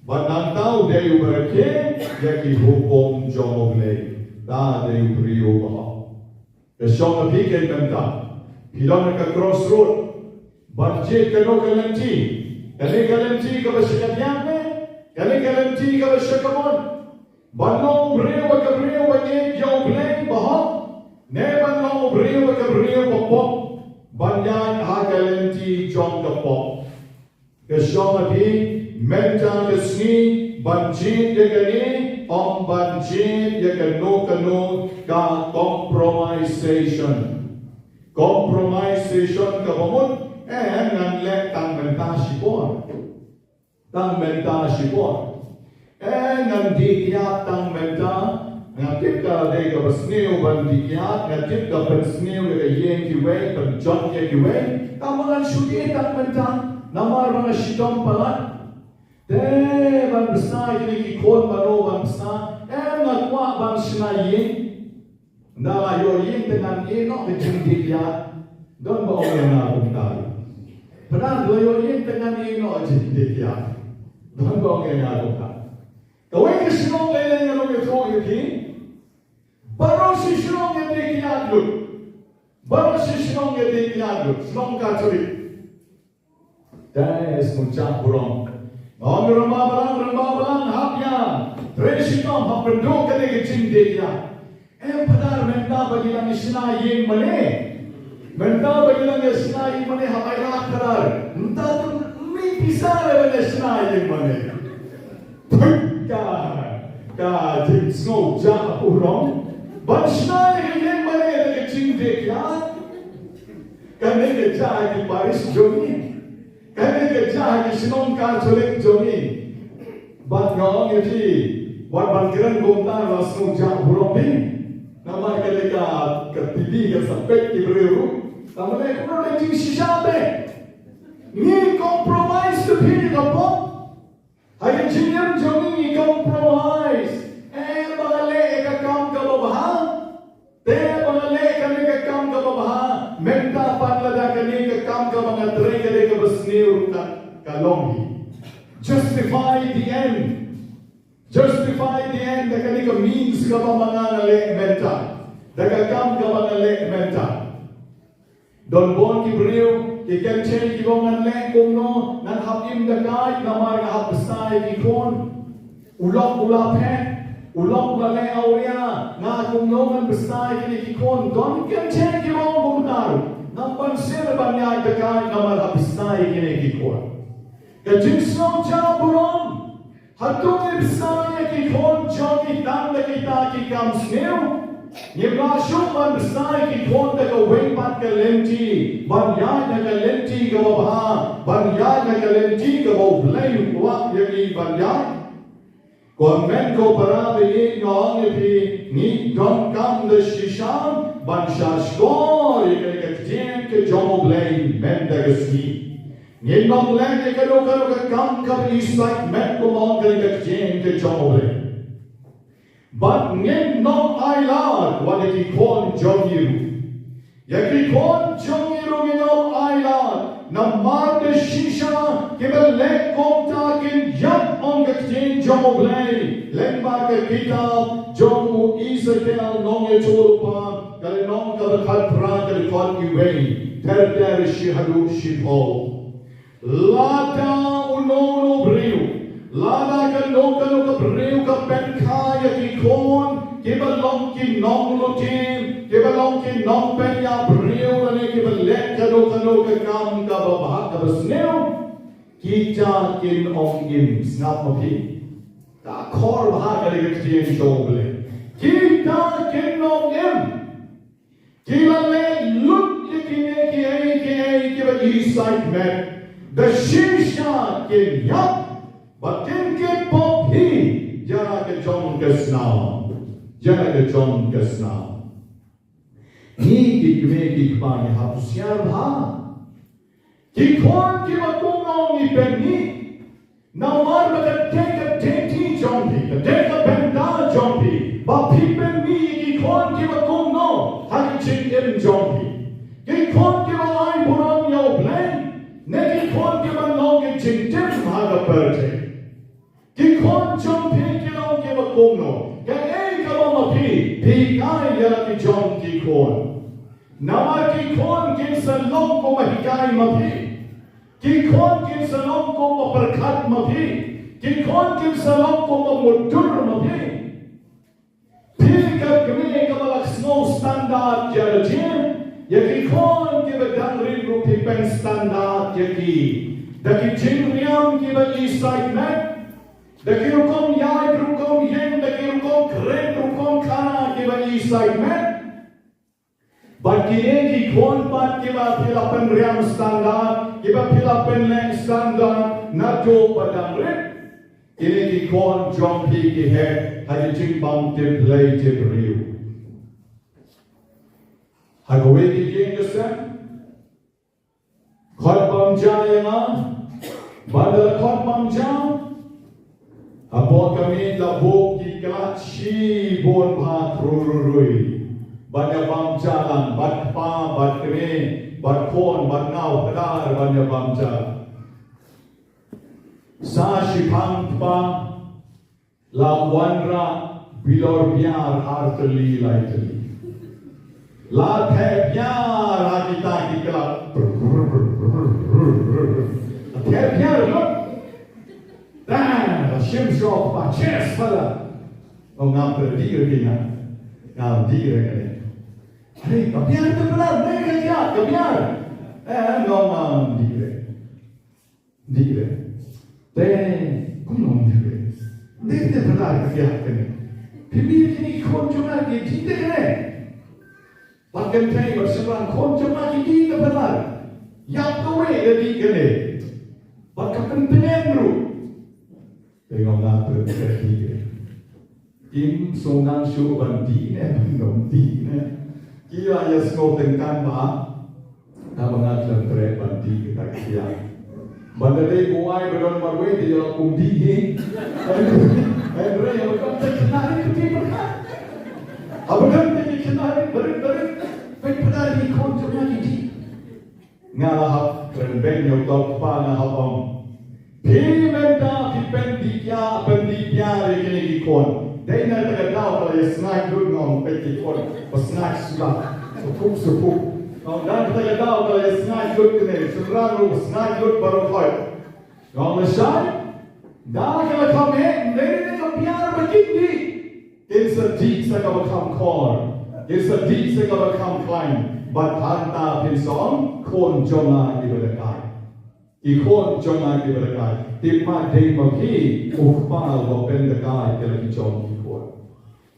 Bad nangta u dei uba rakhe ïa ki hukum jong U Blei. Da dei u briew uba hok. Ka shong ha phi keiñ mynta. Phi don ha ka crossroad. Ban jied kano ka lynti. Kane ka lynti kaba sha kadiang ne? Kane ka lynti kaba sha kamon? Ban long u briew ba ka briew ba ïeit ïa U Blei ba hok, ne ban long u briew ba ka briew ba pop, ban ïaid ha ka lynti jong ka pop. Ka shong ha phi mynta ka sngi ban jied ïa kane, ym ban jied ïa kano kano ka compromisation. Compromisation kaba mut, eh, ngan leh tang mynta shipor. Tang mynta shipor. Eh, ngan dih ïa tang mynta. Nga tip ka dei kaba sniew ban dih ïa, nga tip ka pynsniew ïa ka ïing kiwei, pynjot ïa kiwei. Tang ba ngan shu dih tang mynta. Namar ba nga shitom palat. Te ban bsa ïa kine ki khun, mano ban bsa. Eh, nga kwah ban shna ïing. Nda la ïoh ïing te ngan ïeh noh ka jingdih ïa. Don ba ong ïa nga kumta. Pynban la ïoh ïing te ngan ïeh noh ka jingdih ïa. Don ba ong ïa nga kumta. Kawei ka shnong lei lei nga long ïathuh ïa phi. Baroh shi shnong ïadih ïa lut. Baroh shi shnong ïadih ïa lut. Shnong Katolik. Dei sngewjah burom. Nga ong, Rangbah Balang, Rangbah Balang, hap ïa trei shitom, hap pynduh kane ka jingdih ïa. Em Phadar, mynta ba ngi dang shna ïing mane. Mynta ba ngi dang shna ïing mane, hap ai lad Phadar. Mynta tu mih pisa leh ban shna ïing mane. Pynka ka jingsngewjah burom. Ban shna ïing mane da ka jingdih ïa. Kane ka jia ha ki parish jong ngi. Kane ka jia ha ki shnong Katolik jong ngi. Bad nga ong ïa phi, wat ban kren kumta la sngewjah burom phi. Namar kane ka, ka T V ka sa peit ki briew ruh. Namar kumno la jingshisha te. Ngi compromise te phi ka pop. Ha ka jingim jong ngi ngi compromise. Eh, ba nga leh ka kam kaba bha. Te ba nga leh kane ka kam kaba bha. Mynta pat lada kane ka kam kaba nga trei ka dei kaba sniew ruh ka long hi. Justify the end. Justify the end da kane ka means kaba ma nga nga leh mynta. Da ka kam kaba nga leh mynta. Don bun ki briew, ki kynthei ki ong ngan leh kumno, ngan hap im da kai, namar nga hap bsa ïa ki khun. U lok u la phet, u lok u la leh awria, nga kumno ngan bsa ïa kine ki khun. Don ki kynthei ki ong kumta ruh, ngam banse ban ïaid da kai, namar hap bsa ïa kine ki khun. Ka jingsngew jia burom. Hato ngi bsa ïa ki khun jong ngi tang da kita ki kam sniew? Ngim lah shuh ban bsa ïa ki khun da kawei pat ka lynti, ban ïaid na ka lynti kaba bha, ban ïaid na ka lynti kaba U Blei u kwah ïa ngi ban ïaid. Ko hynmen ko para ba ïeit, nga ong ïa phi, ngi donkam da shisha ban sha shkor ïa ka ktien ka jong U Blei mynta ka sngi. Ngin ym leh ïa kano kano ka kam kaba isynei, mynta kumba ong ka ktien ka jong U Blei. Bad ngin ym ailad wat ïa ki khun jong ngi ruh. Ïa ki khun jong ngi ruh ngin ym ailad, namar da shisha kiba leh kumta kin ïap, ong ka ktien jong U Blei. Lyngba ka kitab jong u Ezekiel nongïathuhlypa, ka lynnong kaba khatphra, ka dkhot kawei ter ter shi haduh shiphew. Lada uno uno u briew, Lada kano kano ka briew ka pynkha ïa ki khun kiba long ki nonglute, kiba long ki nongpynïap briew, lane kiba leh kano kano ka kam kaba bha kaba sniew, kita kin ym im. Sngap ma phi. Ka khor bha ka dei ka ktien jong U Blei. Kita kin ym im. Ki la leh lut ïa kine kiei kiei kiba isaitmet. Da shisha kin ïap. Bad kin kit pop hi ïa ka jong ka snam. Ïa ka jong ka snam. Ngi ki kmie ki kpa ngi hap husiar bha. Ki khun kiba kumno ngi pynmih. Namar ba ka dei ka duty jong phi, ka dei ka bynta jong phi ba phi pynmih ïa ki khun kiba kumno ha ka jingim jong phi. Ki khun kiba ai burom ïa U Blei, ne ki khun kiba long ki jingtim ha ka pyrthei. Ki khun jong phi ki long kiba kumno? Kaei kaba ma phi, phi kai ïa la ki jong ki khun? Namar ki khun kin sa long kumba hikai ma phi. Ki khun kin sa long kumba pyrkhat ma phi. Ki khun kin sa long kumba mutdur ma phi. Phi ka kmie kaba la sngew standard ïa la jong, ïa ki khun kiba dang rit ruh phi pyn standard ïa ki da ki jingriam kiba isaitmet, da ki rukom ïaid rukom ïeng, da ki rukom kren rukom khana kiba isaitmet. Bad kine ki khun pat kiba phi la pynriam standard, kiba phi la pynleh standard naduh ba dang rit. Kine ki khun jong phi ki heh ha ki jingbam tip Blei tip briew. Ha kawei ka ïing ka sem, khot bam ja ïa nga, bad da la khot bam ja, hapoh ka miet la buh ki khlad shibun bha, rururui. Bad ïa bam ja lang, bad kpa, bad kmie, bad khun, bad nau, kdar, bad ïa bam ja. Sa shiphang kpa, la wanrah bilor biar ar tylli lai tylli. La thep biar ha kita ki khlad. La thep biar lut. Tang, la shim shoh ba chest pala. Ong ngam pyrdi re kine. Ngam di re kine. Are, ka biar te pala, ne ka biar, ka biar. Eh, ngam ngam di re. Dih re. Te kumno dih re? Dih te pynlait ka biar kane. Phi mih kine ki khun jong nga ki dih te kane. Bad kynthei bad shynrang khun jong nga ki dih te pynlait. Ïap kawei da dih kane. Bad ka pynpynim ruh. Te nga ong nga pynpynim dih re. Kim sngewthuh shuh ban dih ne ban ym dih ne. Ki la ïa sngewtyngkang ba. Naba nga khlem treh ban dih kita ki biar. Ban da dei u ai ba don marwei te ïa la kum dih hi. Hynrei haba don te khynnah rit te pyrkhat. Haba don te khynnah rit barit barit. Peit pynda ki khun jong nga ki dih. Nga la hap kren beiñ ïa u tau kpa, nga hap ong. Phi mynta phi pyndih biar, pyndih biar ïa kine ki khun. Dei na kata ka daw ka la ïa sngaid lut, nga ong, peit ki khun ba sngaid suda. Suphuk suphuk. Nga ong, na kata ka daw ka la ïa sngaid lut kine, shynrang ruh ba sngaid lut baroh khoit. Nga ong lashai, da ka la kham heh, dei na ka biar ba kin dih. Kin sa dih sa kaba kham khor. Kin sa dih sa kaba kham khlaiñ. Bad hangta phin sa ong, khun jong nga kiba da kai. Ki khun jong nga kiba da kai. Te pat dei ma phi u kpa uba pynda kai ïa la ki jong ki khun.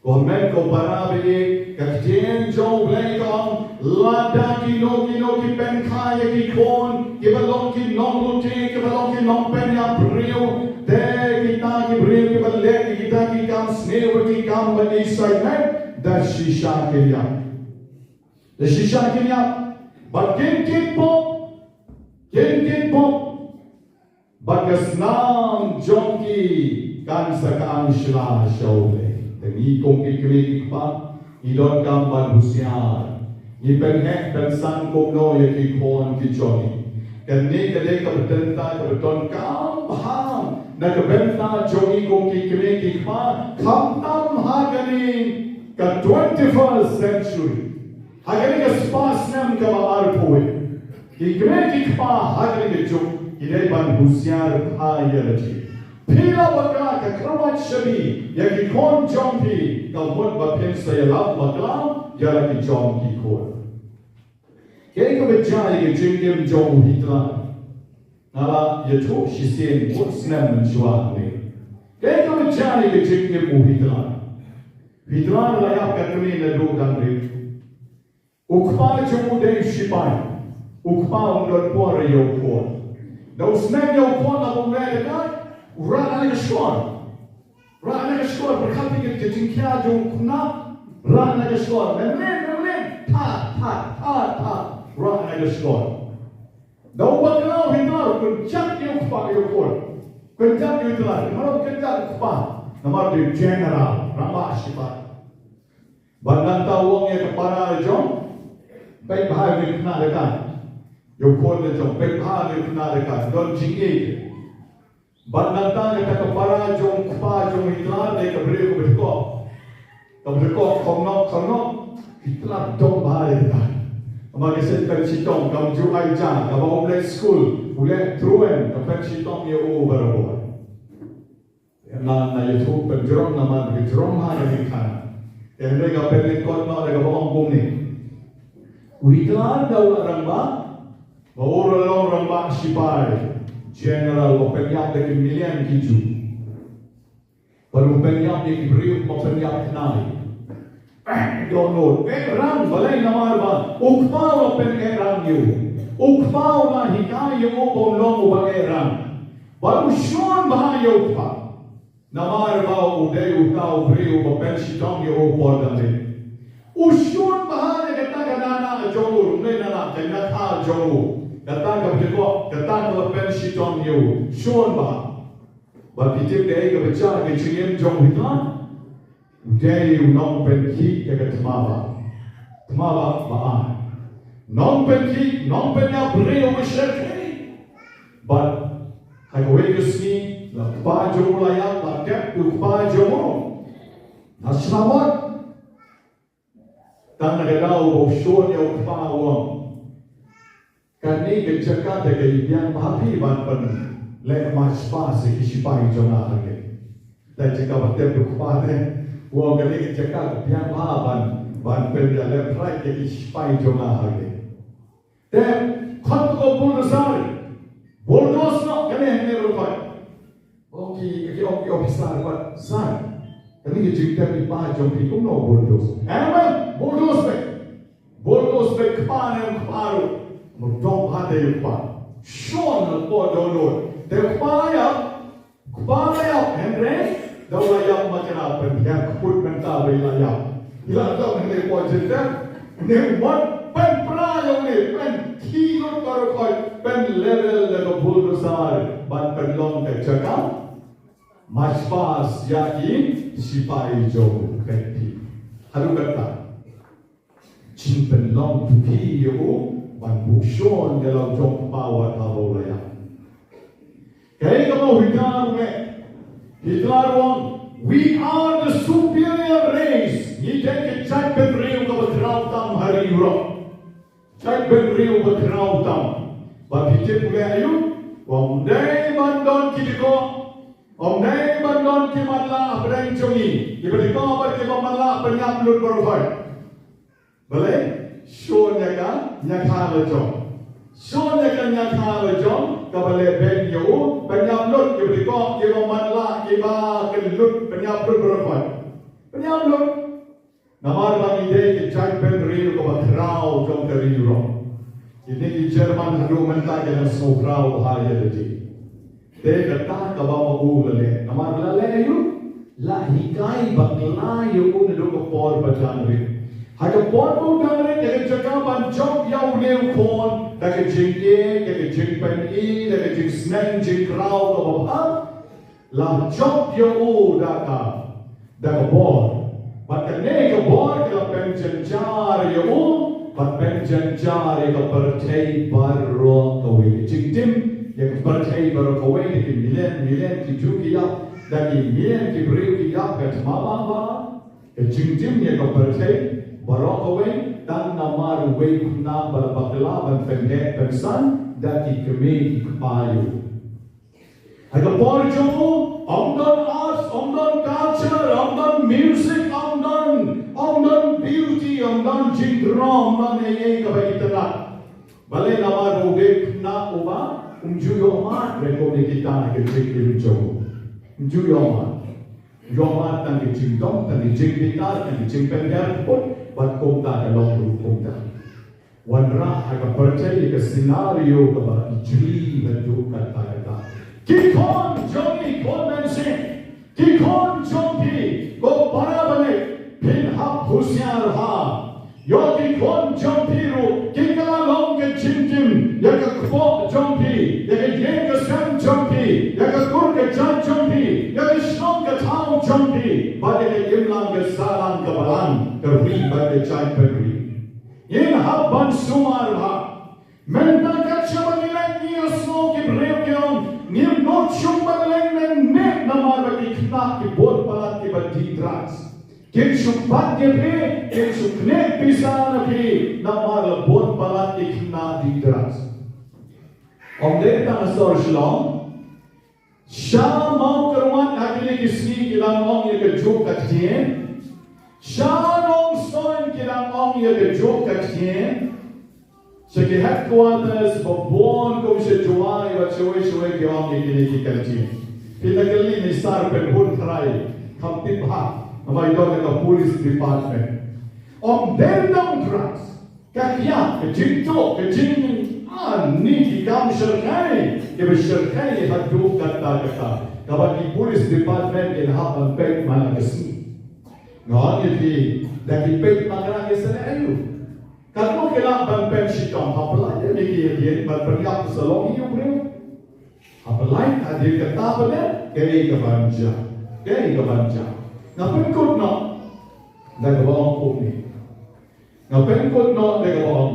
Ko hynmen ko para baieit, ka ktien jong U Blei ka ong, lada kino kino ki pynkha ïa ki khun kiba long ki nonglute, kiba long ki nongpynïap briew, te kita ki briew kiba leh ïa kita ki kam sniew, ki kam ba isai met, da shisha kin ïap. Da shisha kin ïap. Bad kin kit pop. Kin kit pop. Bad ka snam jong ki kan sa ka angshla sha U Blei. Te ngi kum ki kmie ki kpa, ngi donkam ban husiar. Ngi pynheh pynsang kumno ïa ki khun ki jong ngi. Kane ka dei ka bynta kaba donkam bha na ka bynta jong ngi kum ki kmie ki kpa, khamtam ha kane ka twenty-first century. Ha kane ka spah snem kaba arphew wei. Ki kmie ki kpa ha kane ka juk ki dei ban husiar bha ïa la jong ngi. Phi la bakla ka kyrwat shabi ïa ki khun jong phi, ka mut ba phin sa ïalap bakla ïa la ki jong ki khun. Kaei kaba jia ïa ka jingim jong u Hitler? Nga la ïathuh shisien bun snem mynshuwa hangne. Kaei kaba jia ïa ka jingim u Hitler? Hitler la ïap katne naduh dang rit. U kpa jong u dei u shipai. U kpa um don por ïa u khun. Da u sneng ïa u khun, la bun leh da ka, rah na ka shkor. Rah na ka shkor, pyrkhat ïa ka jingkhia jong u khynnah. Rah na ka shkor. Mem len, mem len. Tha, tha, tha, tha. Rah na ka shkor. Da u bakla u Hitler, kynjat ïa u kpa ïa u khun. Kynjat ïa u Hitler. Namar u kynjat u kpa. Namar u dei general, rangbah shipai. Bad nangta u ong ïa ka para la jong, peit bha ïa une u khynnah de ka. Ïa u khun la jong, peit bha ïa une u khynnah de ka, don jingïeit. Bad nangta kata ka para jong u kpa jong u Hitler dei ka briew kaba dkoh. Kaba dkoh, khong nok, khong nok. Hitler dom bha ïa kata. Namar ka sait pen shitom, kam ju ai ja, kaba um leit skul, u leh truant, ka pen shitom ïa u barabor. Na, na ïathuh pynjrong namar ka jrong ha ka dei khana. Te hynrei ka pynlyngkot noh da kaba ong kumne. U Hitler da u la rangbah, ba u la long rangbah shipai, general ba pynïap da ki million ki Jiw. Ba u pynïap da ki briew ba pynïap khnai. Dohnud, eh rang, balei? Namar ba u kpa u la pyn-eh rang ïa u. U kpa u la hikai ïa u ba un long uba eh rang. Bad u shun bha ïa u kpa. Namar ba u dei uta u briew uba pynshitom ïa u por dang rit. U shun bha ïa kata ka nana jong u, ruh ne nana, ka nana jong u. Kata ka btikoh, kata ka pynshitom ïa u. Shun bha. Bad phi tip kaei kaba jia ka jingim jong u Hitler? U dei u nongpynkhih ïa ka thma bah. Thma bah ba ai. Nongpynkhih, nongpynïap briew ba shyrkhei. Bad ha kawei ka sngi, la kpa jong u la ïap, la tep u kpa jong u. La shlawat. Tang na ka daw ba u shun ïa u kpa u ong, kane ka jaka te ka i biang bha phi ban pynleh march past ïa ki shipai jong nga hangne. Te jaka ba tep u kpa te, u ong kane ka jaka ka biang bha ban, ban pynleh left right ïa ki shipai jong nga hangne. Te khot ko bulldozer, bulldoze noh kane hangne ruh khot. Ong ki, ki ong ki officer, wat, sir, kane ka jingtep i pa jong phi kumno bulldoze? Em, em, bulldoze beit. Bulldoze beit, kpa ne em kpa ruh. Mut dong bha te ïa u kpa. Shun na ka por dohnud. Te u kpa la ïap, u kpa la ïap, hynrei da u la ïap ma kane pynhiar kput mynta ba i la ïap. I la dang hynrei por jingtep ne u wan pynpra ïa une, pynkhih lut baroh khoit, pynlevel da ka bulldozer, ban pynlong ka jaka march past ïa ki shipai jong u, peit phi. Haduh katta. Jingpynlong duh ïa u ban buh shun ïa la u jong u kpa wat haba u la ïap. Kaei kaba u Hitler u leh? Hitler u ong, "We are the superior race." Ngi dei ka jaitbynriew kaba khraw tam ha ri Europe. Jaitbynriew ba khraw tam. Bad phi tip u leh aïu? U ong, ym dei ban don ki dkoh. Ym dei ban don ki matlah hapdeng jong ngi. Kiba dkoh bad kiba matlah pynïap lut baroh khoit. Balei? Shun ïa ka ñiakha la jong. Shun ïa ka ñiakha la jong, kaba leh beiñ ïa u, pynïap lut kiba dkoh, kiba matlah, kiba kynlut, pynïap lut baroh khoit. Pynïap lut. Namar ba ngi dei ki jaitbynriew kaba khraw jong ka ri Europe. Kine ki German haduh mynta ki dang sngewkhraw bha ïa lade. Te kata kaba ma u la leh. Namar la leh aïu? La hikai bakla ïa u naduh ka por ba dang rit. Ha ka por ba u dang rit, da ka jaka ban jop ïa une u khun da ka jingïeit, da ka jingpyni, da ka jingsneng jingkhraw kaba bha, la jop ïa u da ka, da ka bor. Bad kane ka bor ka la pynjynjar ïa u, bad pynjynjar ïa ka pyrthei baroh kawei. Ka jingtim ïa ka pyrthei baroh kawei, da ki million million ki Jiw ki ïap, da ki million ki briew ki ïap, ka thma bah bah. Ka jingtim ïa ka pyrthei baroh kawei, tang namar uwei u khynnah ba la bakla ban pynheh pynsan da ki kmie ki kpa ïa u. Ha ka por jong u, Ym don arts, ym don culture, ym don music, ym don, ym don beauty, ym don jingdrom, ym don ei ei kaba itynnad. Balei? Namar ba u dei u khynnah uba um ju ïohmad re kumne kita ki jingim jong u. Um ju ïohmad. Ïohmad tang ki jingdom, tang ki jingbitar, tang ki jingpynhiar put, bad kumta ka long ruh kumta. Wanrah ha ka pyrthei ïa ka scenario kaba i jli haduh katta katta. Ki khun jong ngi, khun mynsiem, ki khun jong phi, ko para bangeit, phin hap husiar bha. Ïoh ki khun jong phi ruh ki kylla long ka jingkim ïa ka kpoh jong phi, ïa ka ïing ka sem jong phi, ïa ka kur ka jait jong phi, ïa ka shnong ka thaw jong phi, bad ïa ka imlang ka sahlang ka balang ka ri bad ka jaitbynriew. Ngin hap ban sumar bha. Mynta kat shaba ngi leit ngi ïohsngew ki briew ki ong ngim nud shuh ban leit mynmiet namar ba ki khynnah ki bun palat kiba die drugs. Kin shu bat ïa phi, kin shu knieh pisa na phi namar la bun palat ki khynnah die drugs. Ym dei tang ha sor Shillong. Sha Mawkyrwat ha kine ki sngi ki dang ong ïa kajuh ka ktien. Sha Nongstoiñ ki dang ong ïa kajuh ka ktien. Sha ki headquarters ba bun kum sha Jowai bad shawei shawei ki ong ïa kine ki ktien. Phi la kylli ni sar pynhun trai kam tip bha. Namar i don ka police department. Ym dei tang drugs. Ka kiad, ka jingtuh, ka jing, ah, ni ki kam shyrkhei, kiba shyrkhei haduh katta katta. Kaba ki police department kin hap ban peit man la ka sngi. Nga ong ïa phi, da ki peit man la ka sngi aïu. Katno ki lah ban peit shitom, hap lai ïa ki ïa ki ban pynïap sa long ïa u briew. Hap lai ka dei kata ba dei, kaei ka ban jia, kaei ka ban jia. Nga pynkut noh da kaba ong kumne. Nga pynkut noh da kaba ong.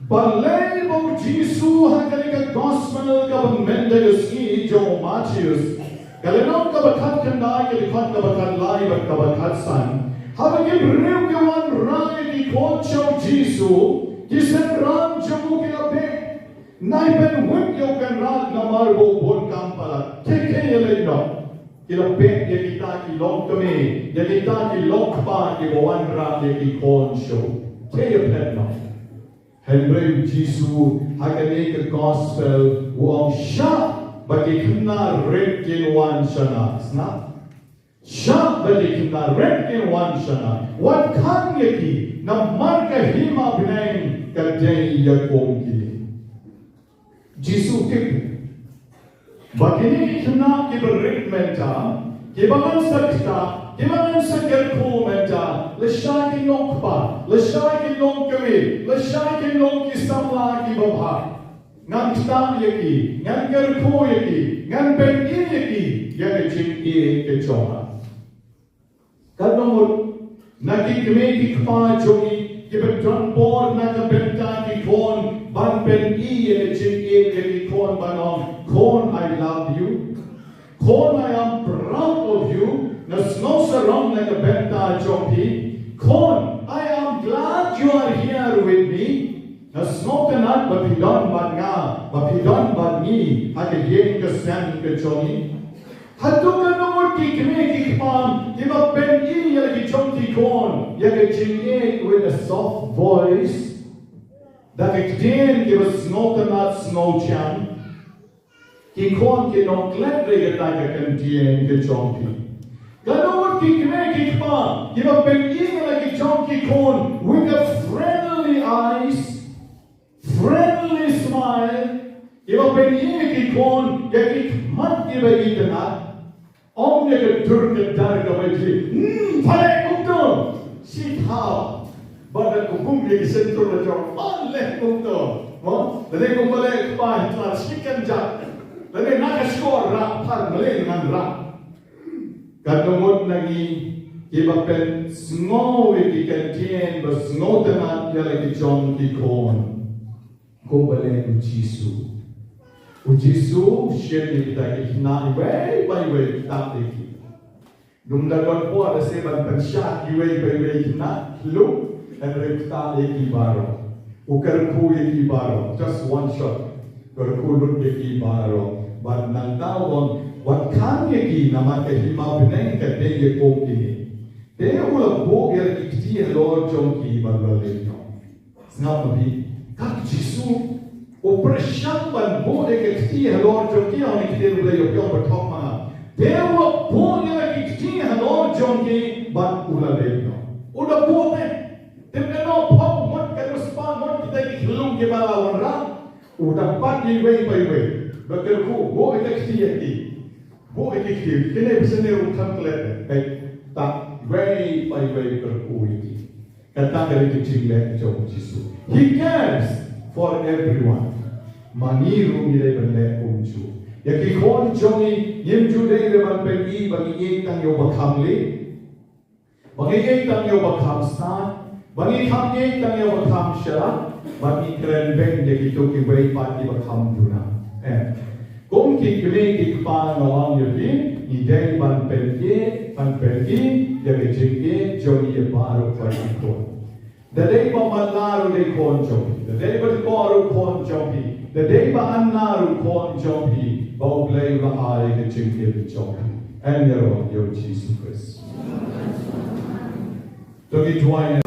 Balei ba u Jisu ha kane ka gospel kaba mynta ka sngi jong u Mathaios, ka lynnong kaba khatkhyndai, ka dkhot kaba khatlai bad kaba khatsan. Haba ki briew ki wanrah ïa ki khun sha u Jisu, ki synran jong u ki la beh. Nai pynwit ïa u Kynrad namar ba u bun kam palat. Khie khie ïa leit noh. Ki la beh ïa kita ki longkmie, ïa kita ki longkpa kiba wanrah ïa ki khun sha u. Khie ïa phet noh. Hynrei u Jisu ha kane ka gospel u ong shah ba ki khynnah rit kin wan sha nga. Sngap. Shah ba ki khynnah rit kin wan sha nga. Wat khang ïa ki namar ka hima bneng ka dei ïa kum kine. Jisu tip ba kine ki khynnah kiba rit mynta, kiba ngan sa ktah, kiba ngan sa kyrkhu mynta, lashai kin long kpa, lashai kin long kmie, lashai kin long ki samla kiba bha. Ngan ktah ïa ki, ngan kyrkhu ïa ki, ngan pyni ïa ki ïa ka jingïeit ka jong nga. Katno ngut na ki kmie ki kpa jong ngi kiba don bor na ka bynta ki khun ban pyni ïa ka jingïeit ïa ki khun ban ong, khun, I love you. Khun, I am proud of you. Nga sngewsarong na ka bynta jong phi. Khun, I am glad you are here with me. Nga sngewtynnat ba phi don bad nga, ba phi don bad ngi ha ka ïing ka sem ka jong ngi. Hato katno ngut ki kmie ki kpa kiba pyni ïa la ki jong ki khun ïa ka jingïeit with a soft voice, da ka ktien kaba sngewtynnat sngewshiang. Ki khun kin ym klet re kata ka ktien ka jong phi. Katno ngut ki kmie ki kpa kiba pyni ïa la ki jong ki khun with a friendly eyes, friendly smile, kiba pyni ïa ki khun ïa ki khmat kiba itynnad. Ym ïa ka dur ka dar kaba ïeit. Hmm, pha leh kumto. Shi thaw. Bad da ka bum ïa ki seng tur la jong. Pha leh kumto. Mo? Lane kumba leh kpa Hitler shi kynjat. Lane na ka shkor rah, pha mlien ngan rah. Katno ngut na ngi kiba pynsngew ïa ki ktien ba sngewtynnat ïa la ki jong ki khun. Kumba leh u Jisu. U Jisu u shim ïa kita ki khynnah iwei pa iwei, u ktah ïa ki. Ym da don por lehse ban pynshad iwei pa iwei i khynnah khlung, hynrei u ktah ïa ki baroh. U kyrkhu ïa ki baroh. Just one shot. Kyrkhu lut ïa ki baroh. Bad nangta u ong, Wat khang ïa ki namar ka hima bneng ka dei ïa kum kine. Te u la buh ïa ki kti halor jong ki bad u la leit noh. Sngap ma phi, ka Jisu u pyrshang ban buh ïa ki kti halor jong ki, ha kane ka ktien U Blei u ong ba thok ma nga. Te u la buh ïa ki kti halor jong ki bad u la leit noh. U la buh te. Te ka no pok mut ka nuspa mut kita ki khyllung kiba la wanrah. U da pat iwei pa iwei. Ba kyrkhu, buh ïa ki kti ïa ki. Buh ïa ki kti, kine ba sngewthuh klet. Hei, ta iwei pa iwei kyrkhu ïa ki. Kata ka dei ka jingleh jong u Jisu. He cares for everyone. Ma ngi ruh ngi dei ban leh kumjuh. Ïa ki khun jong ngi, ngim ju dei ban pyn-i ba ngi ïeit tang ïa uba kham lieh. Ba ngi ïeit tang ïa uba kham stad, ba ngi kham ïeit tang ïa uba kham sharak, ba ngi kren beiñ ïa kito kiwei pat kiba kham duna. Em. Kum ki kmie ki kpa nga ong ïa phi, ngi dei ban pyn-i, ban pyn-i ïa ka jingïeit jong ngi baroh ba ngi khun. Da dei ba man la ruh dei khun jong phi, da dei ba dei khun ruh khun jong phi, da dei ba an la ruh khun jong phi, ba U Blei u la ai ka jingim jong phi. Em ïa u Jisu Khrist. To ngi duwai.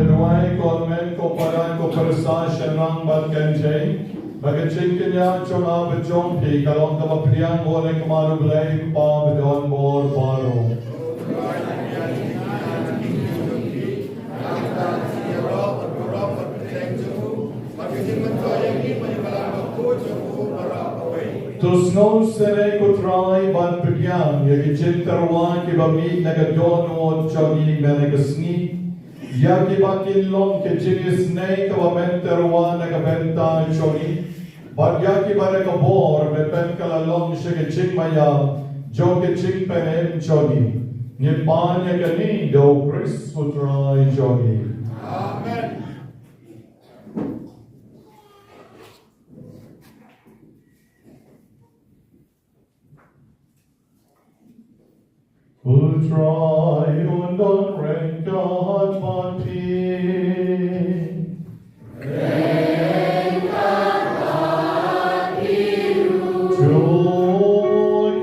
Duwai, ko Hynmen, ko Para, ko Pyrsa, shynrang bad kynthei, ba ka jingkynnoh jong nga bad jong phi ka long kaba pdiang ha u Blei Kpa ba don bor baroh. To sngew sngewsynei, ko Trai, ban pdiang ïa ki jingtyrwa kiba mih na ka dohnud jong ngi mynne ka sngi, ïa kiba kin long ka jingisynei kaba men tyrwa na ka bynta jong ngi, bad ïa kiba da ka bor me pynkylla long sha ka jingmaïap jong ka jingpynim jong ngi. Ngi pan ïa kane da u Khrist u Trai jong ngi. Amen. U Trai un don ryngkat bad phi. To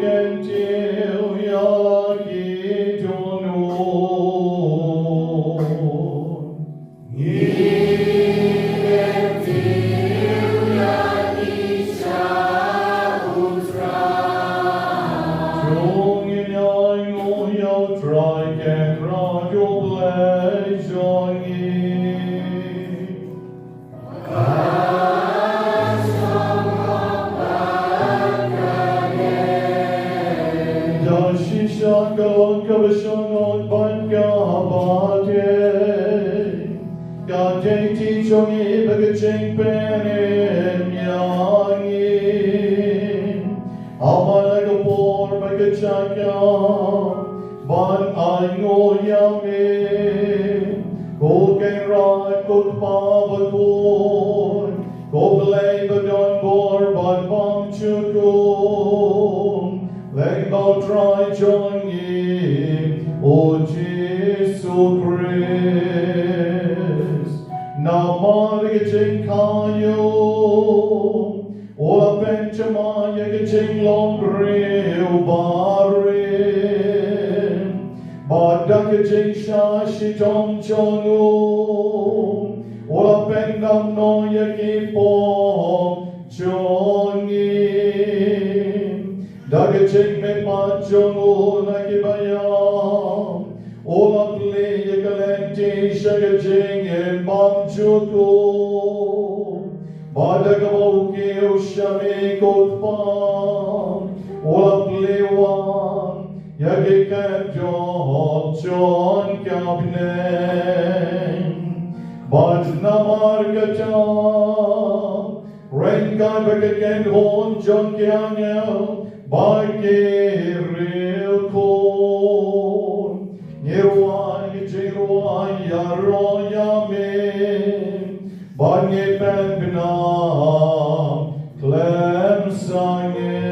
kyntiew ïa ki dohnud. Da shisha ka long kaba shongshit bad kaba dei, ka dei ti jong ngi bad ka jingpynim ïa ngi. Haba la ka por bad ka jaka ban ainguh ïa me, ko Kynrad, ko Kpa bakhuid, ko Blei ba don bor bad bymjukut, lyngba u Trai jong ngi u Jisu Khrist. Namar ka jingkhaïi u la pynjah Ma ïa ka jinglong briew barim bad da ka jingshah shitom jong u, u la pyndam noh ïa ki pop jong ngi. Da ka jingmihpat jong u na ki baïap, u la plie ïa ka lynti sha ka jingim bymjukut. Bad da kaba u kiew sha me ko Kpa, u la plie wan ïa ki kynjoh jong ka bneng. Bad namar kata, ryngkat bad ka kynhun jong ki angel bad ki riewkhuid, ngi rwai ki jingrwai ïaroh ïa me, bad ngi pynbna khlem sangeh.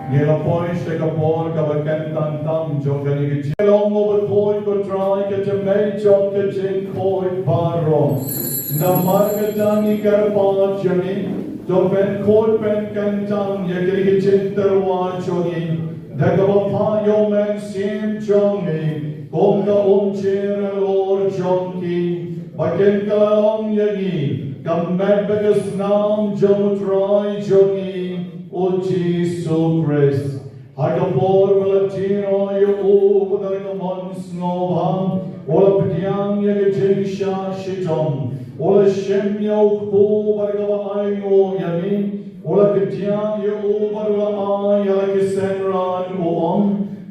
Ngi la poi sha ka por kaba kyntang tam jong kane ka jingïalong. Uba khuid, ko Trai, ka tymmen jong ka jingkhuid baroh. Namar kata ngi kyrpad ïa me, to pynkhuid pynkyntang ïa kane ka jingtyrwa jong ngi da kaba phah ïa u Mynsiem jong me kum ka umjing halor jong ki, ba kin kylla long ïa ngi ka met bad ka snam jong u Trai jong ngi, u Jisu Khrist. Ha ka por ba la die noh ïa u bad da ka mon sngewbha, u la pdiang ïa ka jingshah shitom, u la shim ïa u kpu bad kaba ainguh ïa me, u la kdiah ïa u bad u la ai ïa la ki synran, u ong: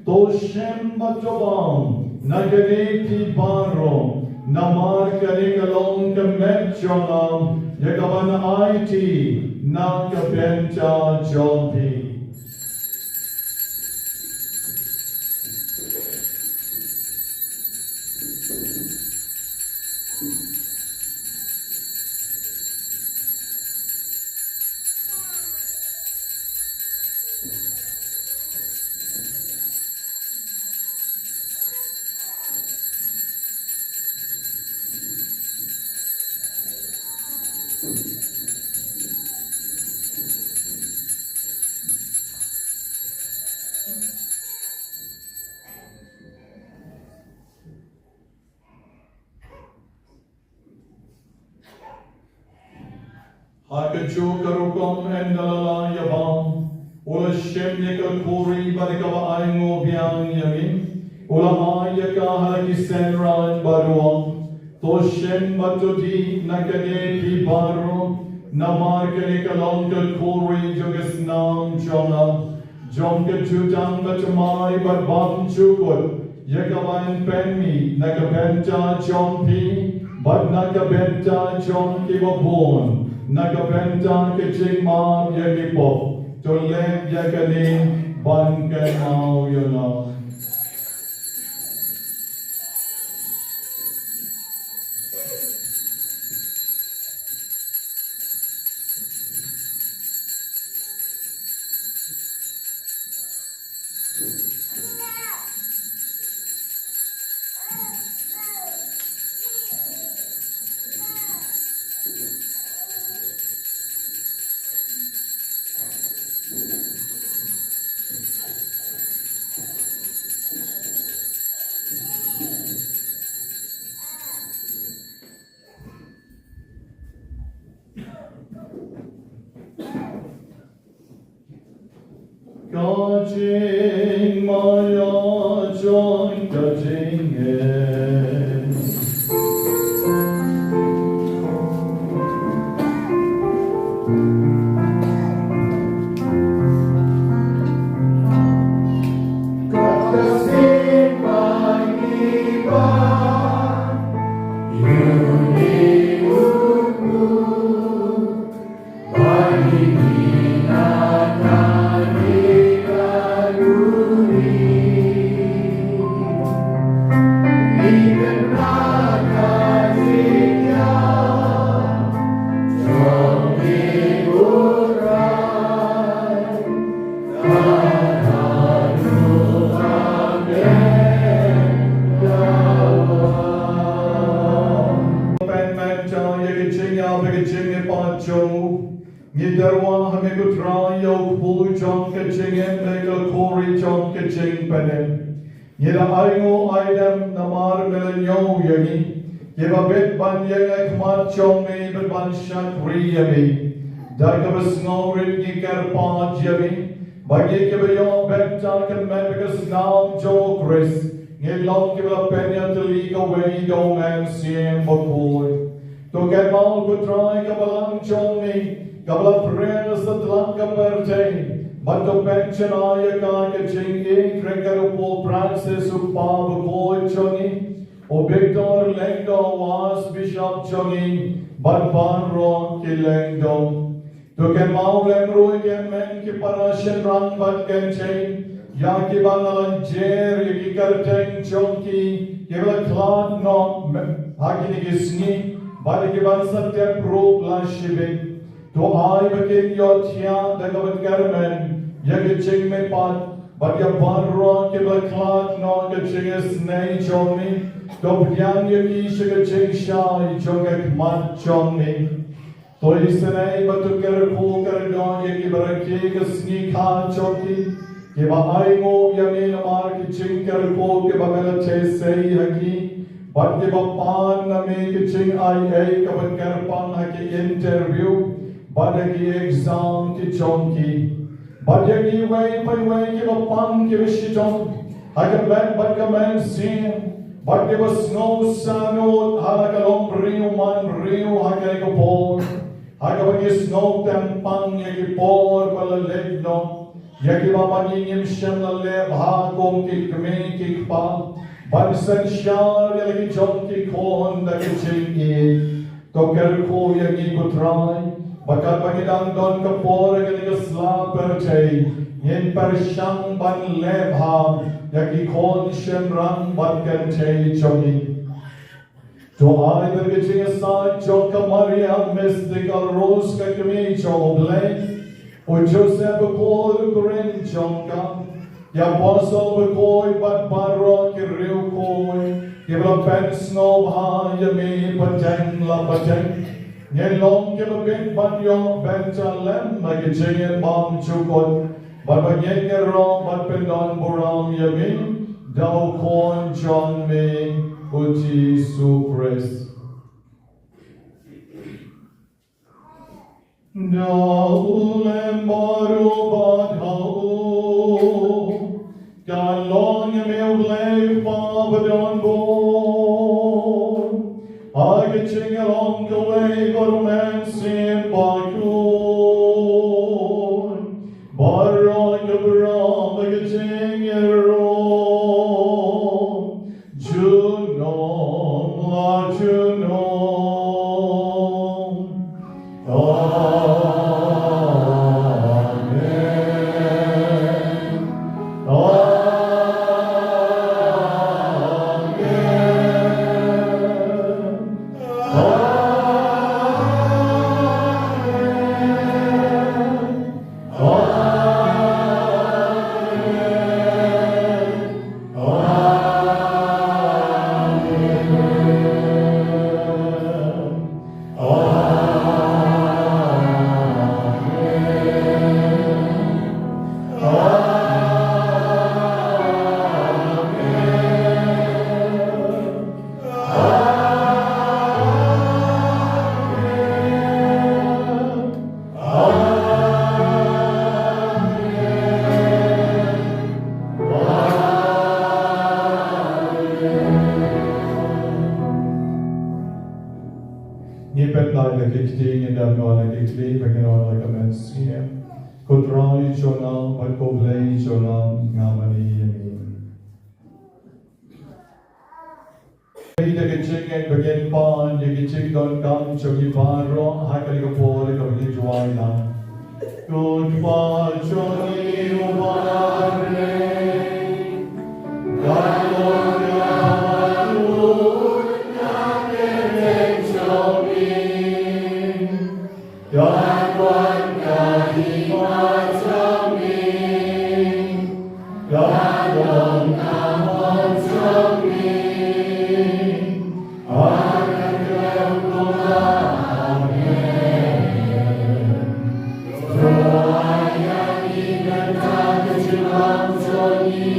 To shim bad to bam na kane phi baroh, namar kane ka long ka met jong nga, ïa kaba ngan aiti na ka bynta jong phi. Ha kajuh ka rukom ynda la lah ïa bam, u la shim ïa ka khuri bad kaba ainguh biang ïa me, u la ai ïa ka ha la ki synran bad u ong: To shim bad to dih na kane phi baroh, namar kane ka long ka khuri jong ka snam jong nga, jong ka jutang bathymmai bad bymjukut, ïa kaban pynmih na ka bynta jong phi bad na ka bynta jong kiba bun, na ka bynta ka jingmap ïa ki pop. To leh ïa kane ban kynmaw ïa nga. ka jingpynim. Ngi la ainguh aidem namar me la ñiew ïa ngi, kiba bit ban ïeng ha khmat jong me bad ban shakri ïa me. Da kaba sngewrit ngi kyrpad ïa me, ba ngi kiba ïoh bynta kynmaw ka snam jong u Khrist, ngin long kiba la pynïatylli kawei da u Mynsiem Bakhuid. To kynmaw ko Trai ka balang jong me, kaba la pyrshang satlak ka pyrthei, bad to pynshai ïa ka ka jingïeit, kyrkhu ïa u Pope Francis u kpa bakhuid jong ngi, u Victor Lyngdoh u Archbishop jong ngi, bad baroh ki lyngdoh. To kynmaw lem ruh ïa ki hynmen ki para shynrang bad kynthei, ïa kiba nga la jer ïa ki kyrteng jong ki, kiba la khlad noh me-, ha kine ki sngi, bad ïa kiban sa tep ruh la shibit. To ai ba kin ïohthiah da kaba kyrmen ïa ka jingmihpat, bad ïa baroh kiba la khlad noh ka jingisynei jong me, to pdiang ïa ki sha ka jingshai jong ka khmat jong me. To isynei bad to kyrkhu kyrdoh ïa kiba rakhe ka sngi kha jong ki, kiba ainguh ïa me namar ki jingkyrkhu kiba me la theh sei ha ki, bad kiba pan na me ka jingaiei kaba kyrpang ha ki interview, bad ha ki exam ki jong ki. Bad ïa kiwei pa iwei kiba pang kiba shitom ha ka met bad ka mynsiem, bad kiba sngew sahnud ha la ka longbriew manbriew ha kane ka por, ha kaba ngi sngew tang pang ïa ki por ba la leit noh, ïa kiba ma ngi ngim shym la leh bha kum ki kmie ki kpa ban synshar ïa la ki jong ki khun da ki jingïeit. To kyrkhu ïa ngi ko Trai, ba katba ngi dang don ka por ha kane ka sla pyrthei, ngin pyrshang ban leh bha ïa ki khun shynrang bad kynthei jong ngi. To ai ba ka jingïasaid jong ka Maria Mystical Rose ka kmie jong U Blei, u Joseph bakhuid u kren jong ka, ki apostol bakhuid bad baroh ki riewkhuid kiba la pynsngewbha ïa me pateng la pateng, ngin long kiba bit ban ïoh bynta lem ha ka jingim bymjukut, bad ban ngeit ïaroh bad pyndonburom ïa me da u Khun jong me u Jisu Khrist. Da u lem baroh bad ha u, kan long ïa me U Blei Kpa badonbor. Ha ka jingïalong kawei bad U Mynsiem Bakhuid, baroh ki burom ha ka jingïaroh, junom la junom. Amen. Amen. Amen. Amen. Amen. Amen. Amen. Amen. Amen. Amen. Ngi pynlait la ki kti, ngi dang wan la ki kti, ba ngin wan la ka mynsiem. Ko Trai jong nga bad ko Blei jong nga, nga mane ïa me. Ïa ka jingngeit ba ngin pan ïa ka jingdonkam jong ngi baroh ha kane ka por kaba ngin duwai lang. Ko Kpa jong ngi uba ha bneng, kan long ïa me, kan long ïa me, kan long ïa me. Kan wan ka hima jong me, kan long ka mon jong me, ha ka kyrteng jong me. To ai ïa ngi mynta ka jinglong jong ngi.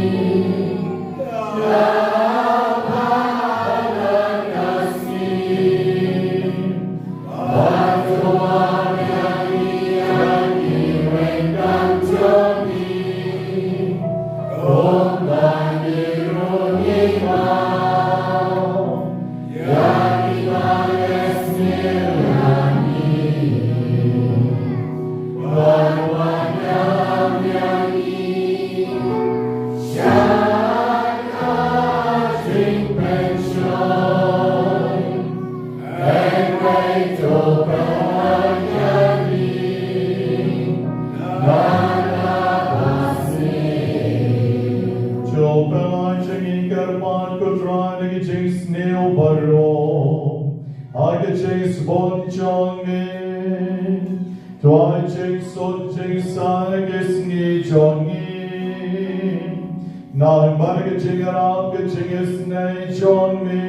To pynlait jong ngi kyrpad ko Trai na ki jingsniew baroh ha ka jingsbun jong ngi. To ai jingsuk jingsain ki sngi jong ngi. Namar ka jingïarap ka jingisynei jong ngi,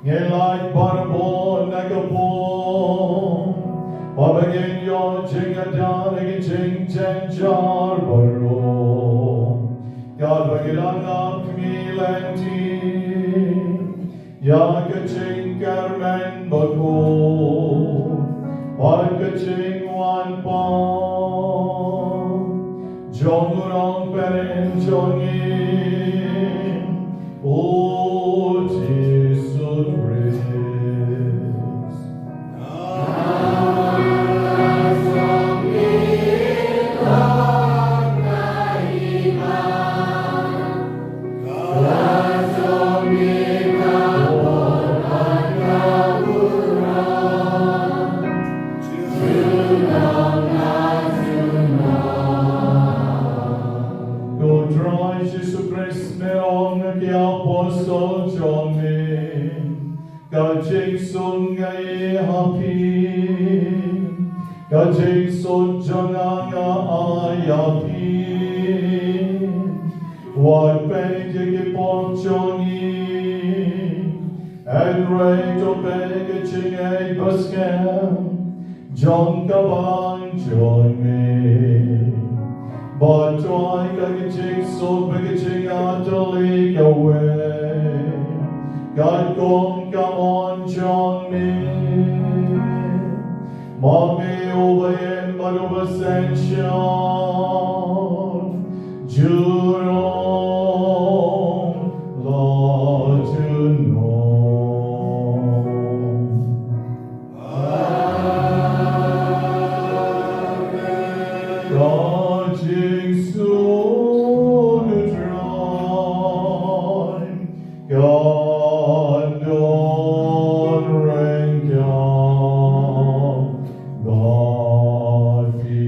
ngi lait barabor na ka pop, ba ngin ïoh jingïada na ki jingjynjar baroh. Katba ngi dang ap khmih lynti ïa ka jingkyrmen bakhuid bad ka jingwan pat jong u Nongpynim jong ngi, u Jisu Khrist. Ko Trai Jisu Khrist, me ong ha ki apostol jong me, ka jingsuk nga ai ha phi, ka jingsuk jong nga nga ai ïa phi. Wat peit ïa ki pop jong ngi, hynrei to peit ïa ka jingïeit baskhem jong ka bangeit jong me. Bad to ai ka jingsuk bad ka jingïatylli kawei, katkum ka mon jong me. Ma me uba im bad uba synshar junom la junom. Amen. Ka jingsuk u Trai kan don ryngkat bad phi.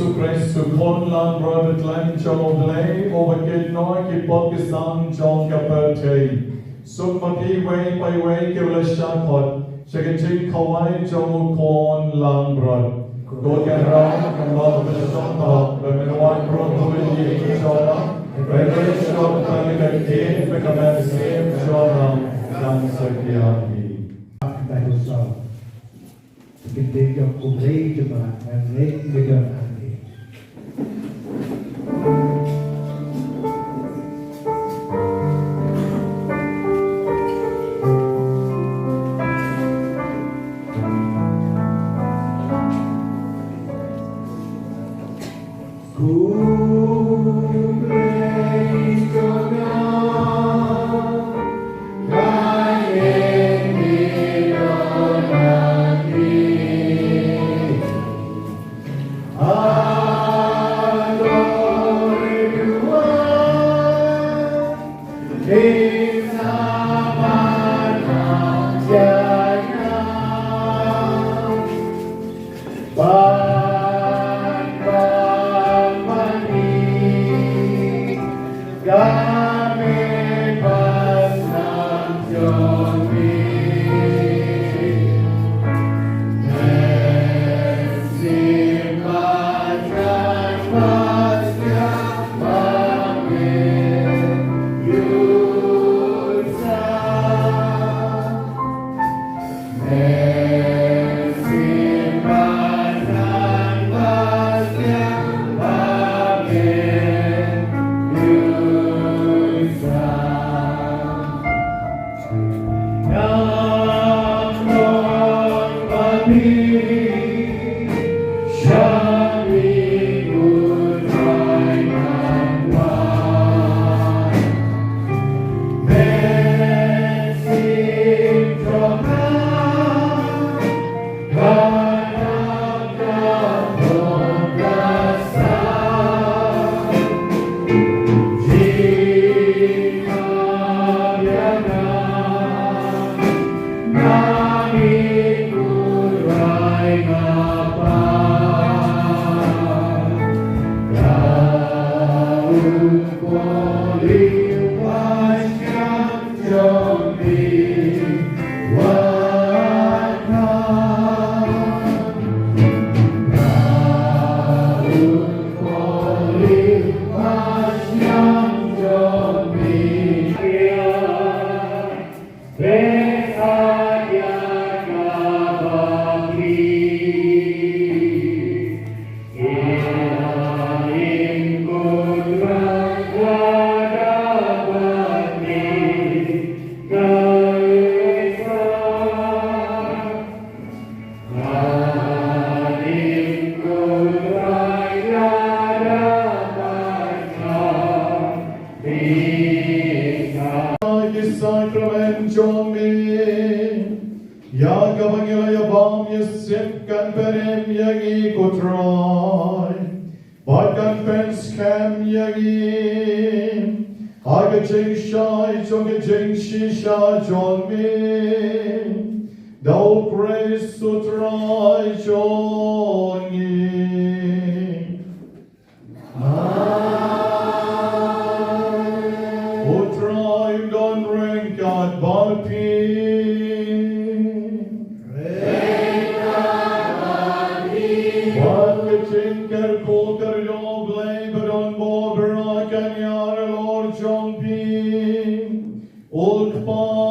Jisu Khrist, u Khun langbrot ba khlaiñ jong U Blei, uba kit noh ki pop ki sam jong ka pyrthei. Suk ma phi iwei pa iwei kiba la shah khot sha ka jingkhawai jong u Khun langbrot. Ko Kynrad, ko Kynrad ba shong thok, ba men wan brot ba men ïa ki jong nga, ba men shong thok ïa ka ktien bad ka mynsiem jong nga, dang sa ki arngi. Bible Psalm. Kynthei jong U Blei jong nga, ngan leit ngi don hangne. Ki sakramen jong me, ïa kaba ngi la ïa bam ïa sep kan pyrem ïa ngi ko Trai. Bad kan pynskhem ïa ngi ha ka jingshai jong ka jingshisha jong me da U Khrist U Trai jong ngi. Amen. U Trai un don ryngkat bad phi. Bad ka jingkyrkhu ka ri U Blei ba don bor bha kan ïar halor jong phi. U Kpa